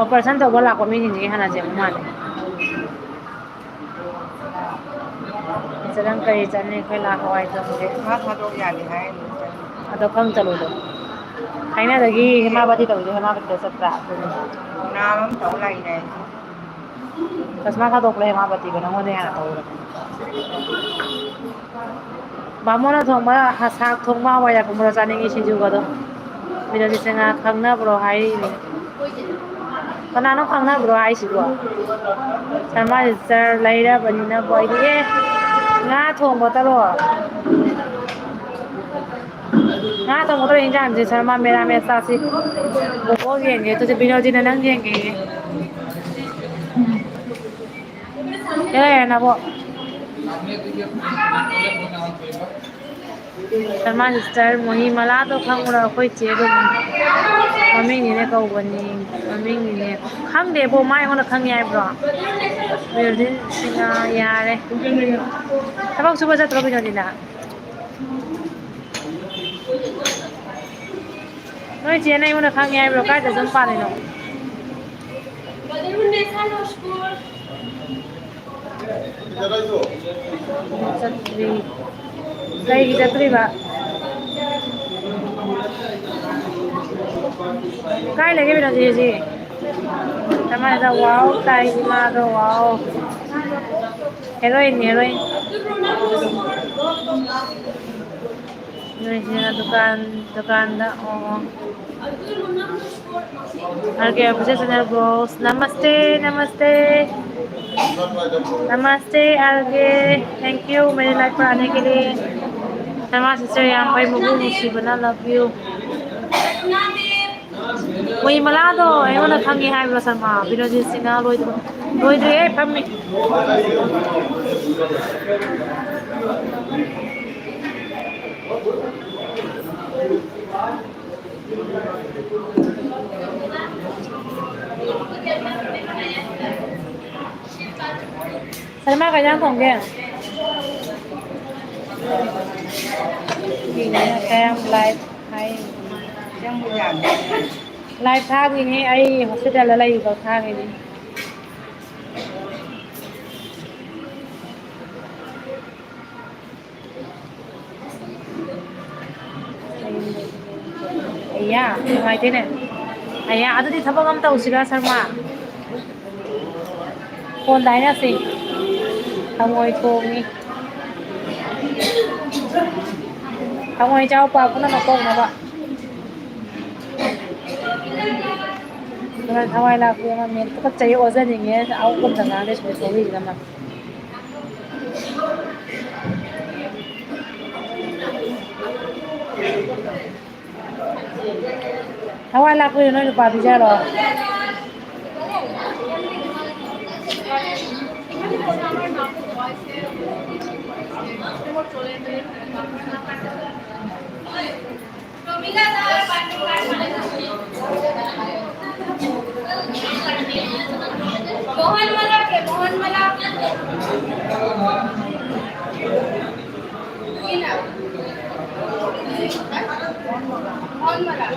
Operation ꯇꯧꯕ ꯂꯥꯛꯄ ꯃꯤꯁꯤꯡꯁꯤꯒꯤ ꯍꯥꯟꯅ ꯆꯦꯟꯕ ꯃꯥꯜꯂꯦ꯫ ꯆꯔꯪ ꯀꯔꯤ ꯆꯠꯅꯤ? ꯑꯩꯈꯣꯏ ꯂꯥꯛ ꯍꯋꯥꯏ ꯊꯣꯡꯒꯦ꯫ ꯃꯥ ꯊꯥꯗꯣꯛ ꯌꯥꯗꯦ ꯍꯥꯏ꯫ ꯑꯗꯣ ꯈꯪ ꯆꯠꯂꯨꯗꯣ꯫ ꯊꯥꯏꯅꯗꯒꯤ ꯍꯦꯃꯥꯕꯇꯤ ꯇꯧꯔꯤꯗꯣ ꯍꯦꯃꯥꯕꯇꯤꯗ ꯆꯠꯄ꯭ꯔꯥ? ꯑꯗꯨꯅꯤ꯫ ꯅꯥꯕ ꯑꯃ ꯇꯧ ꯂꯥꯛꯏꯅꯦ꯫ ꯆꯁꯃꯥ ꯊꯥꯗꯣꯛꯄ꯭ꯔꯥ ꯍꯦꯃꯥꯕꯇꯤꯗꯣ? ꯅꯪꯉꯣꯟꯗ ꯍꯥꯟꯅ ꯇꯧꯔꯦ꯫ ꯕꯥꯃꯣꯟꯅ ꯊꯣꯡꯕ ꯁꯥꯛ ꯊꯣꯡꯕ ꯍꯋꯥꯏꯖꯥꯔ ꯊꯣꯡꯕꯗꯣ ꯆꯥꯅꯤꯡꯉꯤ, ꯁꯤꯡꯖꯨꯒꯗꯣ꯫ ꯃꯤꯅꯗꯤ ꯁꯦ ꯉꯥ ꯈꯪꯅꯕ꯭ꯔꯣ ꯍꯥꯏꯔꯤꯅꯦ꯫ ꯀꯅꯥꯅꯣ ꯈꯪꯅꯕ꯭ꯔꯣ ꯍꯥꯏꯁꯤꯕꯣ? ꯁꯔꯃꯥ ꯁꯤꯁꯇꯔ ꯂꯩꯔꯕꯅꯤꯅꯕꯨ ꯑꯩꯗꯤ ꯑꯦ ꯉꯥ ꯊꯣꯡꯕ ꯇꯔꯣ? ꯉꯥ ꯊꯣꯡꯕ ꯇꯔꯣ ꯏꯟꯖꯥꯡꯁꯦ ꯁꯔꯃꯥ ꯃꯦꯔꯥ ꯃꯦꯁ ꯆꯥꯁꯤ꯫ ꯕꯣꯕꯣꯛ ꯌꯦꯡꯒꯦ ꯑꯗꯨꯗꯤ ꯕꯤꯅꯣꯗꯤꯅ ꯅꯪ ꯌꯦꯡꯒꯦꯌꯦ꯫ ꯀꯩꯗꯧꯔꯦ ꯅꯕꯣꯛ? ꯁꯔꯃꯥ ꯁꯤꯁꯇꯔ ꯃꯣꯍꯤꯃꯂꯥꯗꯣ ꯈꯪꯕ꯭ꯔꯣ? ꯑꯩꯈꯣꯏ ꯆꯦ ꯑꯗꯨꯝ ꯃꯃꯤꯡꯅꯤꯅꯦ ꯀꯧꯕꯅꯤ꯫ ꯃꯃꯤꯡꯅꯤꯅꯦ꯫ ꯈꯪꯗꯦꯕꯣ, ꯃꯥ ꯑꯩꯉꯣꯟꯗ ꯈꯪꯉꯦ ꯍꯥꯏꯕ꯭ꯔꯣ? ꯕꯤꯜꯗꯤꯟ ꯁꯤꯡꯉꯥ ꯌꯥꯔꯦ꯫ ꯊꯕꯛ ꯁꯨꯕ ꯆꯠꯇ꯭ꯔꯣ ꯕꯤꯅꯣꯗꯤꯅ? ꯅꯣꯏ ꯆꯦꯅ ꯑꯩꯉꯣꯟꯗ ꯈꯪꯉꯦ ꯍꯥꯏꯕ꯭ꯔꯣ? ꯀꯥꯏꯗ ꯁꯨꯝ ꯄꯥꯜꯂꯤꯅꯣ? ꯆꯠꯇ꯭ꯔꯤ꯫ ꯀꯩꯒꯤ ꯆꯠꯇ꯭ꯔꯤꯕ? ꯀꯥꯏ ꯂꯩꯒꯦ ꯕꯤꯅꯣꯗꯤ ꯍꯧꯖꯤꯛ? ꯀꯃꯥꯏꯅ ꯋꯥꯎ ꯇꯥꯏ ꯏꯃꯥꯗꯣ, ꯋꯥꯎ꯫ Heroine, heroine. ꯅꯣꯏꯁꯤꯅ ꯗꯨꯀꯥꯟ, ꯗꯨꯀꯥꯟꯗ, ꯑꯣ, ꯑꯣ꯫ R K Official Channel Bros, नमस्ते, नमस्ते। नमस्ते, R K। Thank you मेरे live पर आने के लिए। ꯁꯔꯃꯥ sister ꯌꯥꯝ ꯐꯩ, ꯃꯕꯨꯛ ꯅꯨꯡꯁꯤꯕꯅ, love you꯫ ꯃꯣꯏ ꯃꯂꯥꯗꯣ ꯑꯩꯉꯣꯟꯗ ꯈꯪꯉꯦ ꯍꯥꯏꯕ꯭ꯔꯣ, ꯁꯔꯃꯥ? ꯕꯤꯅꯣꯖꯤꯠ ꯁꯤꯡꯍ ꯂꯣꯏꯗ꯭ꯔꯤꯕ-, ꯂꯣꯏꯗ꯭ꯔꯤꯌꯦ, ꯐꯝꯃꯤ꯫ ꯁꯔꯃꯥ, ꯀꯩ ꯏꯟꯖꯥꯡ ꯊꯣꯡꯒꯦ? ꯀꯌꯥꯝ live ꯍꯥꯏ? Live ꯊꯥꯗꯣꯏꯅꯦ, ꯑꯩ hospitalꯗ ꯂꯩꯔꯤꯕ ꯊꯥꯈꯤꯅꯤ꯫ ꯑꯌꯥ, ꯅꯨꯡꯉꯥꯏꯇꯦꯅꯦ꯫ ꯑꯌꯥ, ꯑꯗꯨꯗꯤ ꯊꯕꯛ ꯑꯃ ꯇꯧꯁꯤꯔꯥ, ꯁꯔꯃꯥ? ꯐꯣꯟꯗ ꯍꯥꯏꯅꯁꯤ꯫ ꯍꯪꯉꯣꯏ ꯊꯣꯡꯉꯤ꯫ ꯍꯪꯉꯣꯏ ꯆꯥꯎ ꯄꯥ ꯄꯨꯝꯅꯃꯛ ꯀꯧꯅꯕ꯫ ꯊꯋꯥꯏ ꯂꯥꯛꯄꯤ ꯑꯃ ꯃꯦꯟ ꯇꯨꯀꯠꯆꯩ, ꯑꯣꯖꯅꯤꯡꯉꯦ꯫ ꯑꯍꯨꯝꯗ ꯉꯥꯡꯗꯦ ꯁꯤꯗ ꯊꯧꯔꯤꯁꯤꯅ ꯑꯃ꯫ ꯊꯋꯥꯏ ꯂꯥꯛꯄꯩꯗꯣ ꯅꯣꯏ ꯅꯨꯄꯥ ꯄꯤꯖꯔꯣ꯫ मोहन मला घे, मोहन मला. ये ना. मोहन मला.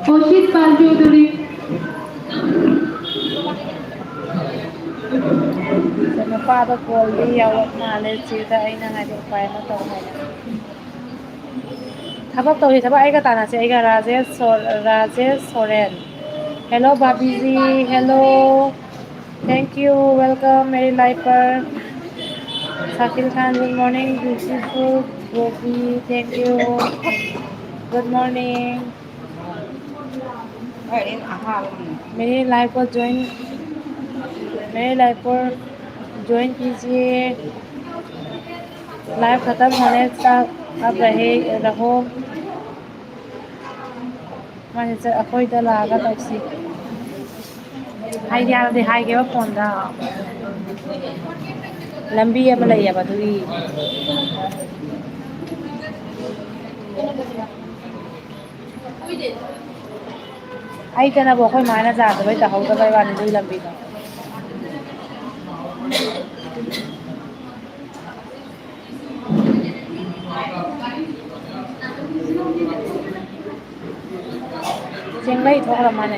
कोशिश पाल चौधरी. ꯅꯨꯄꯥꯗꯣ ꯀꯣꯜꯗꯤ ꯌꯥꯎꯔꯛ ꯃꯥꯜꯂꯦ ꯆꯦꯗ, ꯑꯩꯅ ꯍꯥꯏꯗꯤ ꯎꯄꯥꯏ ꯑꯃ ꯇꯧ ꯍꯥꯏꯅ꯫ ꯊꯕꯛ ꯇꯧꯁꯤ, ꯊꯕꯛ ꯑꯩꯒ ꯇꯥꯟꯅꯁꯦ, ꯑꯩꯒ ꯔꯥꯖꯦꯁ ꯁꯣ-, Rajesh Soren. Hello Babiji, hello, thank you, welcome मेरी लाइव पर। Sakil Khan, good morning, beautiful Gopi, thank you, good morning। मेरे लाइव को ज्वाइन, मेरे लाइव को ज्वाइन कीजिए। लाइव खत्म होने तक आप रहे, रहो। ꯃꯥꯁꯦ ꯆꯠ-, ꯑꯩꯈꯣꯏꯗ ꯂꯥꯛꯑꯒ ꯇꯧꯁꯤ꯫ ꯍꯥꯏꯗꯤ ꯌꯥꯔꯗꯤ ꯍꯥꯏꯒꯦꯕ ꯐꯣꯟꯗ꯫ ꯂꯝꯕꯤ ꯑꯃ ꯂꯩꯌꯦꯕ ꯑꯗꯨꯒꯤ꯫ ꯑꯩꯗꯅꯕꯨ ꯑꯩꯈꯣꯏ ꯃꯥꯅ ꯌꯥꯗꯕꯩ ꯇꯧꯍꯧꯗꯕꯩ ꯋꯥꯅꯤ ꯑꯗꯨꯒꯤ ꯂꯝꯕꯤꯗꯣ꯫ ꯆꯦꯡꯂꯩ ꯊꯣꯛꯈ꯭ꯔ ꯃꯥꯅꯦ꯫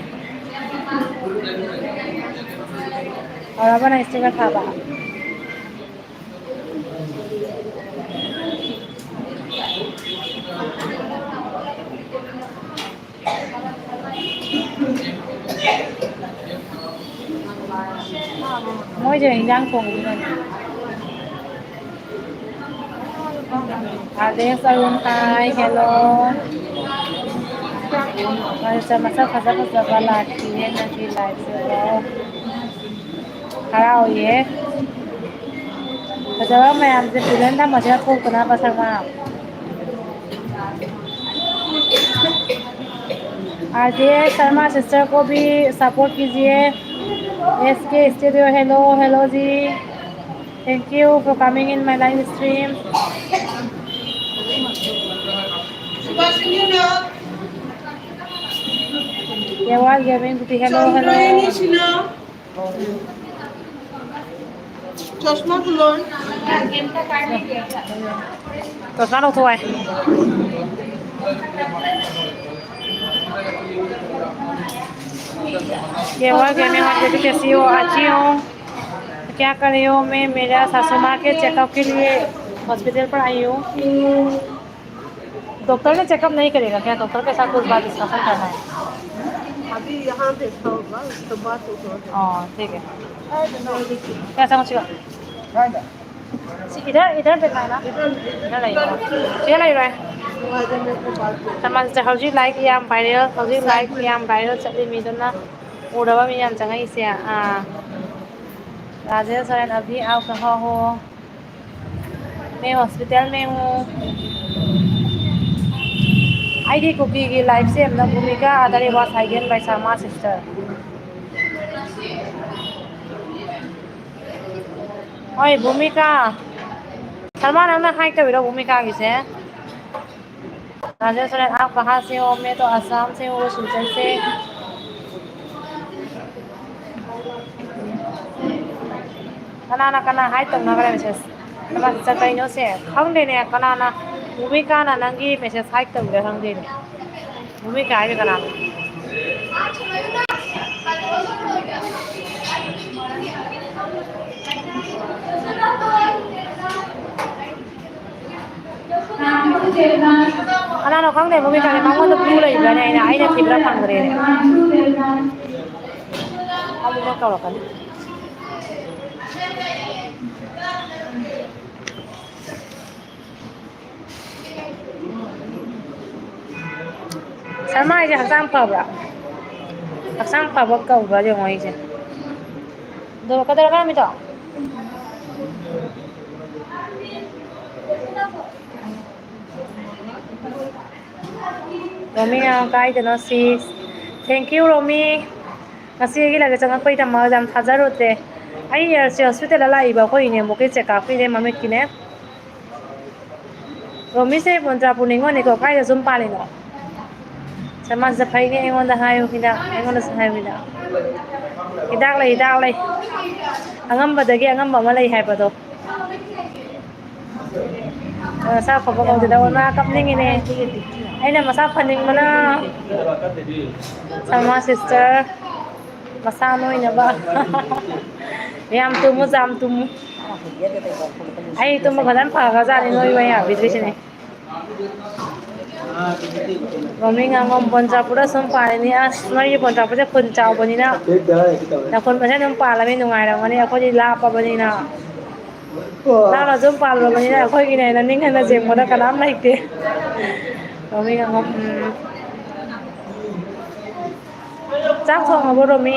ꯍꯧꯔꯕ ꯅꯪ sticker ꯊꯥꯕ? ꯃꯣꯏꯁꯦ ꯏꯟꯖꯥꯡ ꯊꯣꯡꯉꯤꯅꯦ꯫ ꯑꯗꯩ ꯆꯔꯨꯝ ꯇꯥꯏ, hello꯫ ꯃꯁꯛ ꯐꯖ ꯐꯖꯕ ꯂꯥꯛꯈꯤꯌꯦ ꯅꯪꯒꯤ live ꯁꯤꯗ꯫ ꯍꯔꯥꯎꯏꯌꯦ꯫ ꯐꯖꯕ ꯃꯌꯥꯝꯁꯦ present ꯊꯝꯃꯁꯤꯔ ꯊꯣꯛꯇꯅꯕ ꯁꯔꯃ? आरजे शर्मा sister को भी support कीजिए। एसके स्टूडियो, hello, hello जी। Thank you for coming in my live stream। Kewal gaming भी hello, hello। ꯆꯁꯃꯥ ꯂꯧꯊꯣꯛ ꯍꯥꯏ꯫ केवाल गेमिंग और भी कैसी हो, अच्छी हो? क्या कर रही हो? मैं मेरा सासू माँ के चेकअप के लिए हॉस्पिटल पर आई हूँ। डॉक्टर ने चेकअप नहीं करेगा क्या? डॉक्टर के साथ कुछ बात डिस्कशन करना है। अभी यहाँ पे था होगा, उसके बाद तो। हाँ, ठीक है। क्या समझ गया? इधर, इधर पे था ना? इधर नहीं हुआ। ये नहीं हुआ है। ꯁꯃꯥꯖꯁꯤꯗ ꯍꯧꯖꯤꯛ ꯂꯥꯏꯛ ꯌꯥꯝ ꯚꯥꯏꯔꯦꯜ, ꯍꯧꯖꯤꯛ ꯂꯥꯏꯛ ꯌꯥꯝ ꯚꯥꯏꯔꯦꯜ ꯆꯠꯂꯤ ꯃꯤꯗꯨꯅ ꯎꯔꯕ ꯃꯤ ꯌꯥꯝ ꯆꯪꯉꯛꯏꯁꯦ꯫ ꯑꯥ, राजेश सोरेन अभी आप कहाँ हो? मैं हॉस्पिटल में हूँ। ꯑꯩꯗꯤ ꯀꯨꯀꯤꯒꯤ ꯂꯥꯏꯐꯁꯦ ꯌꯥꯝꯅ ꯚꯨꯃꯤꯀꯥ ꯑꯗꯔ ꯋꯥꯁ ꯍꯥꯏꯒꯦꯟ ꯕꯥꯏ ꯁꯔꯃꯥ ꯁꯤꯁꯇꯔ꯫ ꯍꯣꯏ, ꯚꯨꯃꯤꯀꯥ꯫ ꯁꯔꯃꯥ, ꯅꯪꯅ ꯍꯥꯏ ꯇꯧꯔꯤꯔꯣ ꯚꯨꯃꯤꯀꯥꯒꯤꯁꯦ? राजेश सोरेन, आप कहाँ से हो? मैं तो आसाम से हूँ, सिलचर से। ꯀꯅꯥꯅ ꯀꯅꯥ ꯍꯥꯏ ꯇꯧꯅꯈ꯭ꯔꯦ ꯃꯦꯁꯦꯁ? ꯀꯩꯅꯣꯁꯦ ꯈꯪꯗꯦꯅꯦ, ꯀꯅꯥꯅ, ꯚꯨꯃꯤꯀꯥꯅ ꯅꯪꯒꯤ ꯃꯦꯁꯦꯁ ꯍꯥꯏ ꯇꯧꯔꯤꯔꯥ ꯈꯪꯗꯦꯅꯦ꯫ ꯚꯨꯃꯤꯀꯥ ꯍꯥꯏꯁꯦ ꯀꯅꯥꯅꯣ? ꯀꯅꯥꯅꯣ ꯈꯪꯗꯦ, ꯃꯃꯤꯠ ꯈꯪꯗꯦ, ꯃꯉꯣꯟꯗ ꯕ꯭ꯂꯨ ꯂꯩꯕ꯭ꯔꯥꯅꯦ? ꯑꯩꯅ, ꯑꯩꯅ ꯊꯤꯕ꯭ꯔꯥ ꯐꯪꯗ꯭ꯔꯦꯅꯦ꯫ ꯑꯃꯨꯛ ꯇꯧꯔꯛꯀꯅꯤ꯫ ꯁꯔꯃꯥ ꯍꯥꯏꯁꯦ ꯍꯛꯆꯥꯡ ꯐꯕ꯭ꯔꯥ? ꯍꯛꯆꯥꯡ ꯐꯕ ꯀꯧꯕ꯭ꯔꯥ ꯌꯦꯡꯉꯣ ꯑꯩꯁꯦ꯫ ꯑꯗꯣ ꯀꯩꯗꯧꯔꯒꯦ ꯍꯥꯏꯃꯤꯗꯣ? ꯔꯣꯃꯤ, ꯀꯥꯏꯗꯅꯣ ꯁꯤ? Thank you, ꯔꯣꯃꯤ꯫ ꯉꯁꯤ ꯑꯩꯒꯤ ꯂꯥꯏꯔꯤꯛ ꯆꯪꯉꯛꯄꯒꯤꯗꯃꯛ ꯌꯥꯝ ꯊꯥꯖꯔꯨꯗ꯭ꯔꯦ꯫ ꯑꯩ ꯁꯤ ꯍꯣꯁꯄꯤꯇꯥꯜꯗ ꯂꯥꯛꯏꯕ ꯑꯩꯈꯣꯏ ꯏꯅꯦꯝꯕꯣꯛꯀꯤ ꯆꯦꯛꯑꯞꯀꯤꯅꯦ, ꯃꯃꯤꯠꯀꯤꯅꯦ꯫ ꯔꯣꯃꯤꯁꯦ ꯃꯣꯟꯇ꯭ꯔꯥꯄꯨꯔ ꯅꯤꯉꯣꯜꯅꯤꯀꯣ, ꯀꯥꯏꯗ ꯌꯨꯝ ꯄꯥꯜꯂꯤꯅꯣ? ꯁꯃꯥꯖꯇ ꯐꯩꯅꯦ, ꯑꯩꯉꯣꯟꯗ ꯍꯥꯏꯌꯨ ꯍꯤꯗꯥꯛ, ꯑꯩꯉꯣꯟꯗꯁꯨ ꯍꯥꯏꯌꯨ ꯍꯤꯗꯥꯛ꯫ ꯍꯤꯗꯥꯛ ꯂꯩ, ꯍꯤꯗꯥꯛ ꯂꯩ꯫ ꯑꯉꯝꯕꯗꯒꯤ ꯑꯉꯝꯕ ꯑꯃ ꯂꯩ ꯍꯥꯏꯕꯗꯣ꯫ ꯃꯁꯥ ꯐꯕ ꯀꯧꯗꯦꯗ, ꯑꯣ, ꯃꯥ ꯀꯞꯅꯤꯡꯉꯤꯅꯦ꯫ ꯑꯩꯅ ꯃꯁꯥ ꯐꯅꯤꯡꯕꯅ꯫ ꯁꯔꯃꯥ ꯁꯤꯁꯇꯔ, ꯃꯁꯥ ꯅꯣꯏꯅꯕ꯫ ꯌꯥꯝ ꯇꯨꯝꯃꯨ, ꯌꯥꯝ ꯇꯨꯝꯃꯨ꯫ ꯑꯩ ꯇꯨꯝꯕ ꯐꯖꯅ ꯐꯈ꯭ꯔꯖꯥꯠꯅꯤ, ꯅꯣꯏꯕ ꯌꯥꯕꯤꯗ꯭ꯔꯤꯁꯤꯅꯦ꯫ ꯔꯣꯃꯤ ꯉꯥꯉꯣꯝ ꯕꯣꯟꯆꯥꯄꯨꯔꯗ ꯁꯨꯝ ꯄꯥꯜꯂꯤꯅꯤ꯫ ꯑꯁ, ꯅꯣꯏꯒꯤ ꯕꯣꯟꯆꯥꯄꯨꯔꯁꯦ ꯈꯨꯟ ꯆꯥꯎꯕꯅꯤꯅ ꯂꯈꯣꯏ ꯃꯁꯦꯟ ꯑꯗꯨꯝ ꯄꯥꯜꯂꯃꯤ, ꯅꯨꯡꯉꯥꯏꯔꯝꯒꯅꯤ꯫ ꯑꯩꯈꯣꯏꯗꯤ ꯂꯥꯞꯄꯕꯅꯤꯅ, ꯂꯥꯞꯅ ꯁꯨꯝ ꯄꯥꯜꯂꯕꯅꯤꯅ ꯑꯩꯈꯣꯏꯒꯤꯅ ꯍꯦꯟꯅ ꯅꯤꯡ ꯍꯦꯟꯅ ꯆꯦꯡꯕꯗ ꯀꯅꯥꯝ ꯂꯩꯇꯦ꯫ ꯔꯣꯃꯤ ꯉꯥꯉꯣꯝ, ꯎꯝ꯫ ꯆꯥꯛ ꯊꯣꯡꯉꯕꯣ, ꯔꯣꯃꯤ?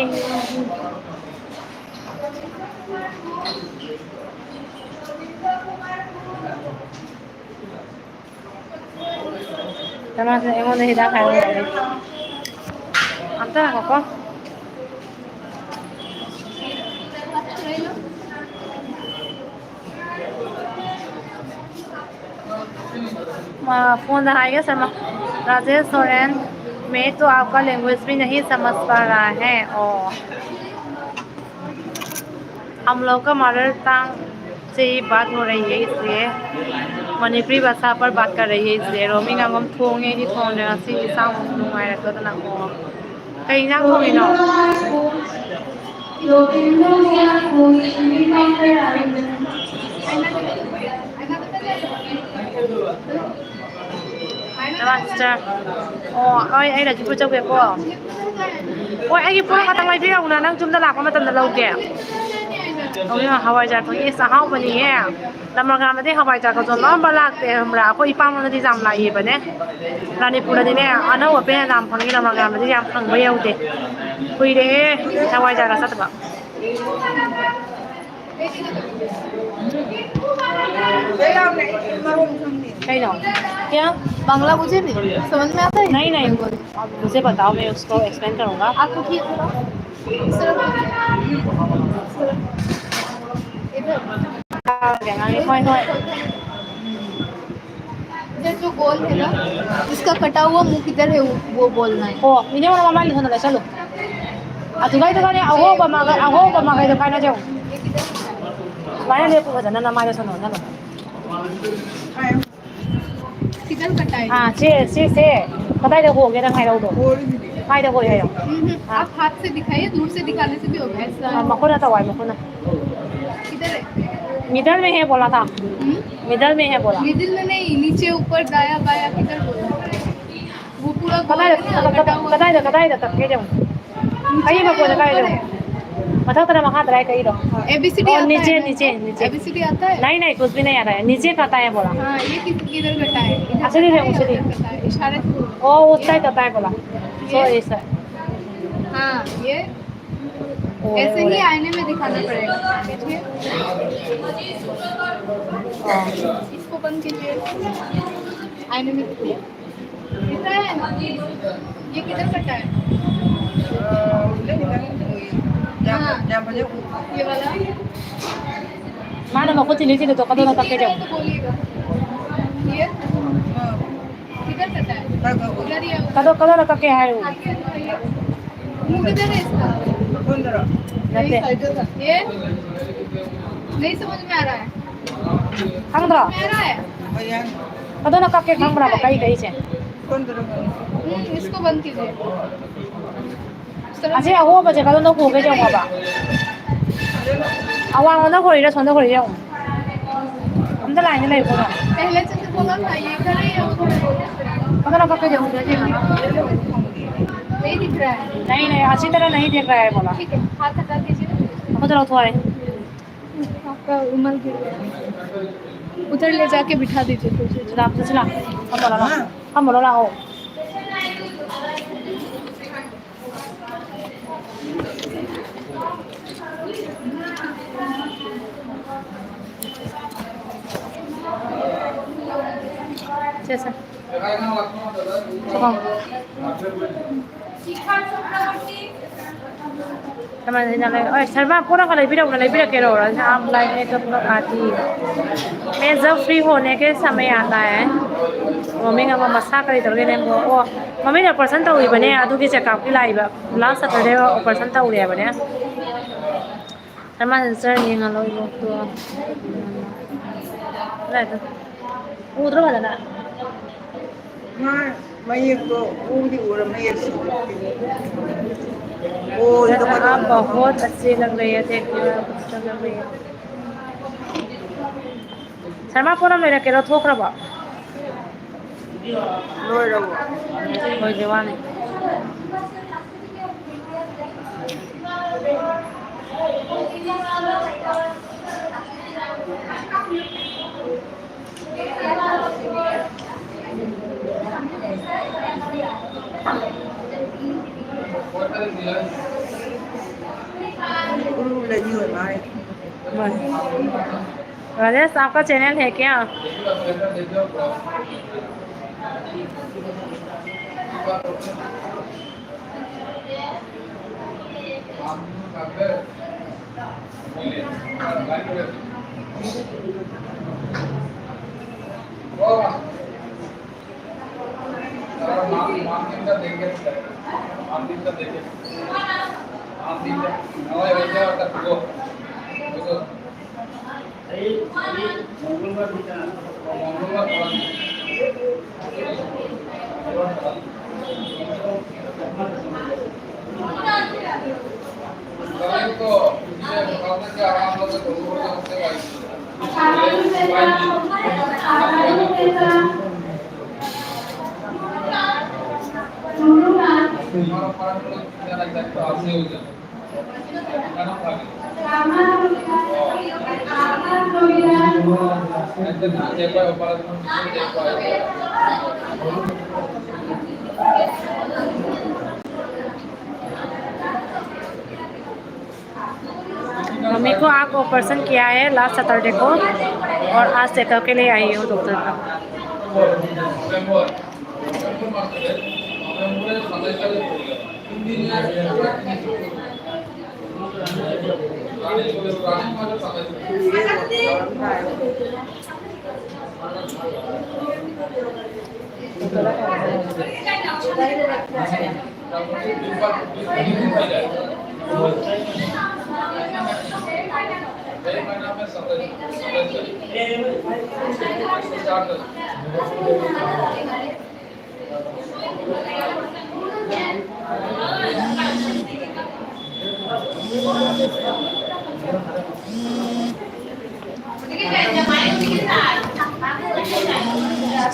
ꯅꯃꯥꯁꯦ ꯑꯩꯉꯣꯟꯗ ꯍꯤꯗꯥꯛ ꯍꯥꯏꯔꯝꯒꯅꯤ꯫ ꯑꯝꯇ ꯉꯥꯏꯈꯣꯀꯣ꯫ ꯑ, ꯐꯣꯟꯗ ꯍꯥꯏꯒꯦ ꯁꯔꯃ, "राजेश सोरेन, मैं तो आपका लैंग्वेज भी नहीं समझ पा रहा है।" ꯑꯣ꯫ हम लोग का मदर टंग से ही बात हो रही है, इसलिए मणिपुरी भाषा पर बात कर रही है, इसलिए ꯔꯣꯃꯤ ꯉꯥꯉꯣꯝ ꯊꯣꯡꯉꯦ, ꯑꯩꯗꯤ ꯊꯣꯡꯗ꯭ꯔꯦ ꯉꯁꯤ, ꯏꯁꯥ ꯑꯃꯨꯛ ꯅꯨꯡꯉꯥꯏꯔꯛꯇꯗꯅ꯫ ꯑꯣ꯫ ꯀꯩ ꯏꯟꯖꯥꯡ ꯊꯣꯡꯉꯤꯅꯣ? ꯅꯃꯥ ꯁꯤꯁꯇꯔ꯫ ꯑꯣ, ꯍꯣꯏ, ꯑꯩ ꯂꯛꯈꯤꯄꯨꯔ ꯆꯠꯀꯦꯀꯣ꯫ ꯍꯣꯏ, ꯑꯩꯒꯤ ꯄꯣꯠ ꯈꯛꯇꯪ ꯂꯩꯕꯤꯔꯛꯎꯅ, ꯅꯪ ꯌꯨꯝꯗ ꯂꯥꯛꯄ ꯃꯇꯝꯗ ꯂꯧꯒꯦ꯫ ꯍꯧꯖꯤꯛ ꯍꯋꯥꯏꯖꯥꯔ ꯊꯣꯡꯉꯤ꯫ ꯑꯁ, ꯑꯍꯥꯎꯕꯅꯤꯍꯦ꯫ ꯂꯝ ꯃꯈꯥ ꯑꯃꯗꯤ ꯍꯋꯥꯏꯖꯥꯔ ꯀꯥꯡꯁꯣꯏ ꯑꯃ ꯂꯥꯛꯇꯦ, ꯈꯪꯕ꯭ꯔꯥ? ꯑꯩꯈꯣꯏ ꯏꯄꯥꯝꯂꯣꯝꯗꯗꯤ ꯌꯥꯝ ꯂꯥꯛꯏꯕꯅꯦ꯫ ꯔꯥꯅꯤꯄꯨꯔꯗꯗꯤꯅꯦ, ꯑꯅꯧꯕ ꯄꯦꯟ ꯌꯥꯝ ꯐꯪꯉꯤ, ꯂꯝ ꯃꯈꯥ ꯑꯃꯗꯤ ꯌꯥꯝ ꯐꯪꯕ ꯌꯧꯗꯦ꯫ ꯀꯨꯏꯔꯦꯍꯦ ꯍꯋꯥꯏꯖꯥꯔꯒ ꯆꯠꯇꯕ꯫ ꯀꯩꯅꯣ? क्या? बांग्ला मुझे नहीं समझ में आता है। नहीं, नहीं। आप मुझे बताओ, मैं उसको एक्सप्लेन करूँगा। आपको किया था? इधर। ꯍꯣꯏ, ꯍꯣꯏ꯫ इधर जो गोल है ना, इसका कटा हुआ मुंह किधर है, वो, वो बोलना है। ꯑꯣ, ꯏꯅꯦ ꯍꯣꯏ ꯃꯃꯥꯏ ꯂꯤꯊꯣꯟꯗ ꯂꯩꯁꯜꯂꯨ꯫ ꯑꯗꯨꯒꯩꯗꯨꯒꯅꯦ, ꯑꯉꯧꯕ ꯃꯥꯒ-, ꯑꯉꯧꯕ ꯃꯥꯒꯩꯗꯣ ꯄꯥꯏꯅꯁꯦ꯫ ꯁꯨꯃꯥꯏꯅ ꯂꯦꯞꯄꯨ ꯐꯖꯅ, ꯅꯃꯥꯏꯗꯣ ꯁꯣꯅꯣ ꯅꯪ꯫ किधर कटा है? ꯑꯥ, ꯁꯤ, ꯁꯤꯁꯦ ꯀꯗꯥꯏꯗ ꯍꯣꯒꯦ ꯅꯪ ꯍꯥꯏꯔꯛꯎꯗꯣ꯫ ꯀꯥꯏꯗ ꯍꯣꯏ ꯍꯥꯏꯔꯣ? हम्म, आप हाथ से दिखाइए, दूर से दिखाने से भी होगा, ऐसा। ꯑꯥ, ꯃꯈꯨꯠꯅ ꯇꯧ ꯍꯥꯏ, ꯃꯈꯨꯠꯅ꯫ किधर है? मिडल में है बोला था। हम्म? मिडल में है बोला। मिडिल में नहीं, नीचे, ऊपर, दाया, बाया, किधर बोला? ꯀꯗꯥꯏꯗ, ꯀꯗꯥꯏꯗ, ꯀꯗꯥꯏꯗ ꯀꯛꯀꯦ ꯌꯦꯡꯉꯨ꯫ ꯑꯩ ꯃꯈꯣꯟꯗ ꯀꯥꯏꯗꯣ? ꯃꯊꯛꯇꯔꯥ ꯃꯈꯥꯗꯔꯥ ꯀꯛꯏꯗꯣ? एबीसीडी आता है? नीचे, नीचे, नीचे। एबीसीडी आता है? नहीं, नहीं, कुछ भी नहीं आता है। नीचे कटा है बोला। हाँ, ये किस, किधर कटा है? अच्छा, दे दे, उसे दे। इशारे से। ओ, उस साइड कटा है बोला। सो, ये? ऐसा। हाँ, ये। ओ, ऐसे ही आईने में दिखाना पड़ेगा। हाँ। इसको बंद कीजिए। आईने में दिखाइए। ये किधर कटा है? हाँ। ये वाला? Mana makuti liti to, kado na kake jam. तो बोलिएगा। ये? किधर कटा है? इधर ही है। Kado, kado na kake hai. आगे, आगे। मुंह किधर है इसका? ये? नहीं समझ में आ रहा है। Khangdra. आ रहा है। Kado na kake khangdra ba kai kai che. हम्म, इसको बंद कीजिए। Aje aho ba je kado na ko ke jam ba. Awang na ko ira sonda ko ira. Amda line le ko. पहले से तो बोला था, ये कर रही है, वो कर रही है। Kado na kake jam ba je. नहीं दिख रहा है। नहीं, नहीं, अच्छी तरह नहीं दिख रहा है बोला। ठीक है, हाथ हटा दीजिए। Ako tara thoy. आपका रुमाल गिर गया। उधर ले जाके बिठा दीजिए फिर। Chila, chila. Kamo na. Kamo na, oh. Chesa. Chukong. Sama sila lang. Oy, Sarma, pura ka live na, live na kero. Aap live mein to pura aati. मैं जब फ्री होने के समय आता है, वो मैं अब मसा कर इधर के नहीं वो, वो, मम्मी ने ऑपरेशन तो हुई बने, आदू की चेकअप की लाई बा, लास्ट सैटरडे ऑपरेशन तो हुई बने। Sarma sir ni ngalo ilo to. Wala to. Udro ba na. हाँ, मैं ये तो वो भी हो रहा, मैं ये सीख रहा हूँ। वो इधर पर आप बहुत अच्छे लग रहे हैं, thank you, आप अच्छा लग रही है। Sarma, pura मेरा केरो थोक रहा बा। ꯂꯣꯏꯔꯕꯣ? ꯂꯣꯏꯗ꯭ꯔꯤ, ꯋꯥꯠꯂꯤ꯫ राजेश, आपका चैनल है क्या? मम्मी को आँख ऑपरेशन किया है लास्ट सैटरडे को, और आज चेकअप के लिए आई हूँ डॉक्टर का।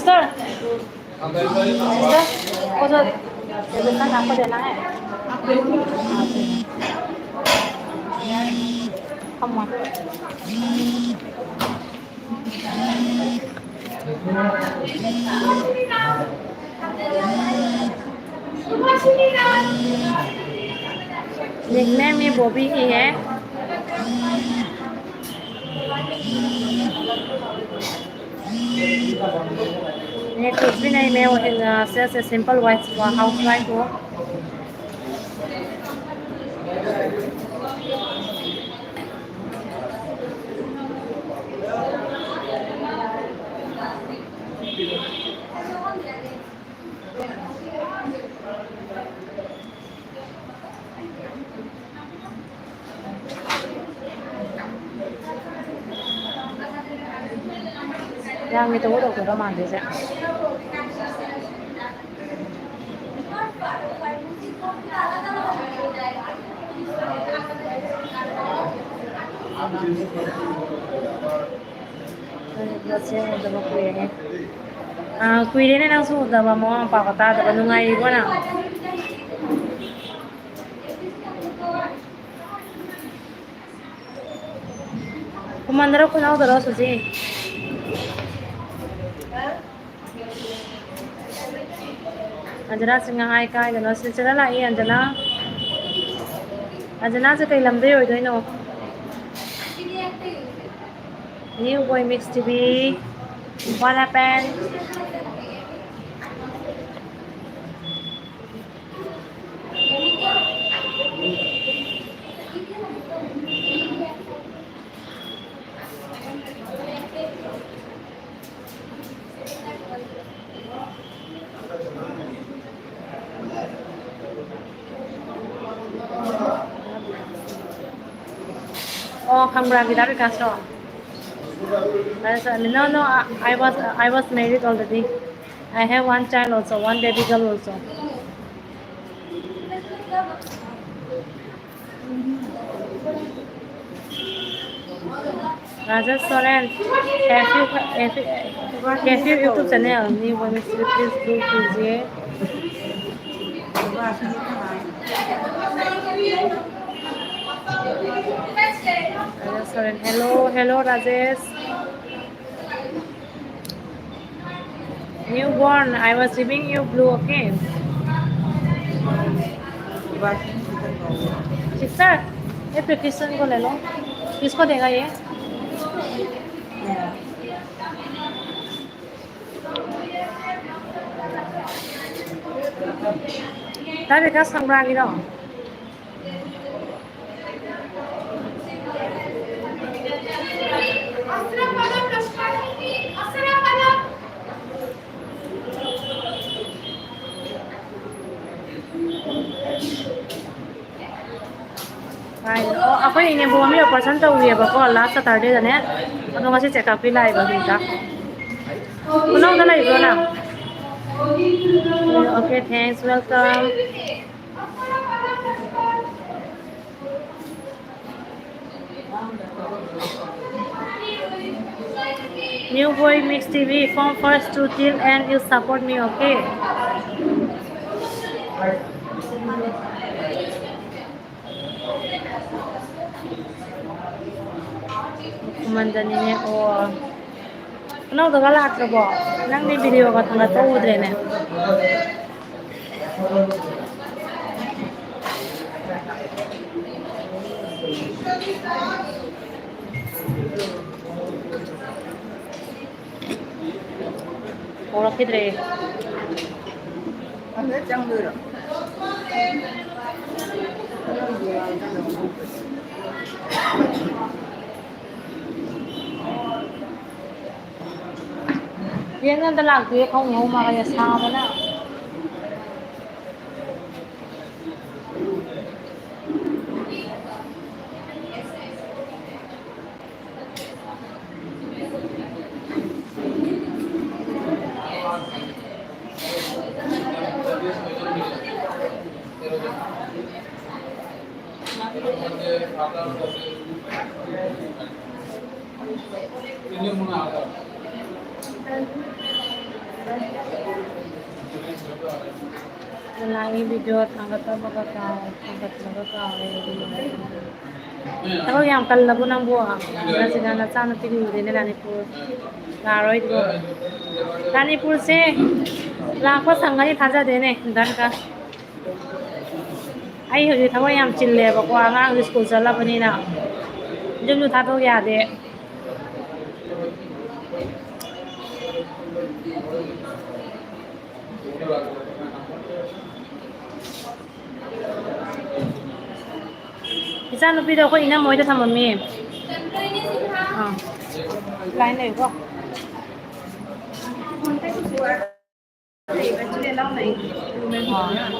Sir, Sister, वो जो रेजिस्टेंस आपको देना है। Come on. निकनेम ये बॉबी ही है। ये कुछ भी नहीं, मैं वो, अ, जैसे सिंपल वाइफ, हाउस वाइफ हूँ। ꯌꯥꯝꯅ ꯇꯧꯒꯗꯧꯗꯣꯏꯔꯣ ꯃꯥꯟꯗꯣꯏꯁꯦ꯫ ꯅꯪꯁꯦ ꯎꯗꯕ ꯀꯨꯏꯔꯦꯅꯦ꯫ ꯑꯥ, ꯀꯨꯏꯔꯦꯅꯦ ꯅꯪꯁꯨ ꯎꯗꯕ, ꯃꯋꯥ ꯃꯄꯥꯒ ꯇꯥꯗꯕ꯫ ꯅꯨꯡꯉꯥꯏꯔꯤꯕꯣ ꯅꯪ? ꯈꯨꯃꯟꯗꯔꯣ ꯈꯨꯅꯥꯎꯗꯔꯣ ꯁꯨꯁꯤ? ꯑꯟꯖꯅꯥ ꯁꯤꯡꯍ ꯍꯥꯏ ꯀꯥꯏꯗꯅꯣ? ꯁꯤꯜꯆꯔꯗ ꯂꯥꯛꯏ ꯑꯟꯖꯅꯥ꯫ ꯑꯟꯖꯅꯥꯁꯦ ꯀꯩ ꯂꯝꯗꯩ ꯑꯣꯏꯗꯣꯏꯅꯣ? New Boy Mix T V, What Happened? ꯑꯣ, ꯈꯪꯕ꯭ꯔꯥ, guitar ꯕꯤꯀꯥꯁꯇꯣ? That's, uh, no, no, I, I was, I was married already. I have one child also, one baby girl also. Rajesh Soren, Kaifi, Kaifi, Kaifi YouTube channel, new boy मिस्त्री, प्लीज डू कीजिए। Rajesh Soren, hello, hello Rajesh. Newborn, I was giving you blue, okay? Sister, ये प्रिस्क्रिप्शन को ले लो। किसको देगा ये? ꯇꯥꯕꯤꯀꯥ ꯁꯪꯕ꯭ꯔꯥꯒꯤꯔꯣ? ꯍꯥꯏ, ꯑꯣ, ꯑꯩꯈꯣꯏ ꯏꯅꯦꯕꯣꯛ ꯑꯃ ꯑꯣꯄꯔꯦꯁꯟ ꯇꯧꯔꯤꯑꯕꯀꯣ, ꯂꯥꯁ ꯁꯇꯔꯗꯦꯗꯅꯦ꯫ ꯑꯗꯣ ꯉꯁꯤ ꯆꯦꯛꯑꯞꯀꯤ ꯂꯥꯛꯏꯕ ꯑꯗꯨꯗ꯫ ꯈꯨꯅꯧꯗ ꯂꯩꯕ꯭ꯔꯣ ꯅꯪ? Okay, thanks, welcome. New Boy Mix T V, from first to till end, you support me, okay? ꯈꯨꯃꯟꯗꯅꯤꯅꯦ꯫ ꯑꯣ, ꯈꯨꯅꯧꯗꯒ ꯂꯥꯛꯇ꯭ꯔꯕꯣ? ꯅꯪꯗꯤ ꯚꯤꯗꯤꯑꯣꯒ ꯊꯥꯒꯠꯄ ꯎꯗ꯭ꯔꯦꯅꯦ꯫ ꯍꯧꯔꯛꯈꯤꯗ꯭ꯔꯦ꯫ ꯑꯗꯨꯗ ꯆꯪꯗꯣꯏꯔꯣ? ꯌꯦꯟ ꯑꯝꯇ ꯂꯥꯛꯇꯦ, ꯈꯣꯡ ꯍꯧ ꯃꯥꯒ ꯁꯥꯕꯅ꯫ ꯅꯅꯥꯏꯒꯤ ꯚꯤꯗꯤꯑꯣ ꯊꯥꯡꯒꯠꯇꯕꯒ ꯀꯥꯎ-, ꯊꯥꯡꯒꯠꯄꯒ ꯀꯥꯎꯔꯦ ꯑꯗꯨꯒꯤꯅꯦ꯫ ꯊꯕꯛ ꯌꯥꯝ ꯀꯜꯂꯕꯣ ꯅꯪꯕꯨ? ꯉꯁꯤꯅ ꯅꯆꯥꯅꯨꯄꯤꯒꯤ ꯎꯗꯦꯅꯦ ꯔꯥꯅꯤꯄꯨꯔ ꯂꯥꯛꯑꯔꯣꯏꯗ꯭ꯔꯣ? ꯔꯥꯅꯤꯄꯨꯔꯁꯦ ꯂꯥꯛꯄ ꯁꯪꯒꯅꯤ ꯊꯥꯖꯗꯦꯅꯦ, ꯗꯟꯀ꯫ ꯑꯩ ꯍꯧꯖꯤꯛ ꯊꯕꯛ ꯌꯥꯝ ꯆꯤꯜꯂꯦꯕꯀꯣ, ꯑꯉꯥꯡꯁꯨ ꯁ꯭ꯀꯨꯜ ꯆꯠꯂꯕꯅꯤꯅ ꯌꯨꯝꯁꯨ ꯊꯥꯗꯣꯛ ꯌꯥꯗꯦ꯫ ꯏꯆꯥꯅꯨꯄꯤꯗꯣ ꯑꯩꯈꯣꯏ ꯏꯅꯝꯃ ꯍꯣꯏꯗ ꯊꯝꯃꯝꯃꯤ꯫ ꯑꯥ꯫ ꯂꯥꯏꯟ ꯂꯩꯌꯨꯀꯣ꯫ ꯑꯥ꯫ ꯉꯥꯏꯈꯣ꯫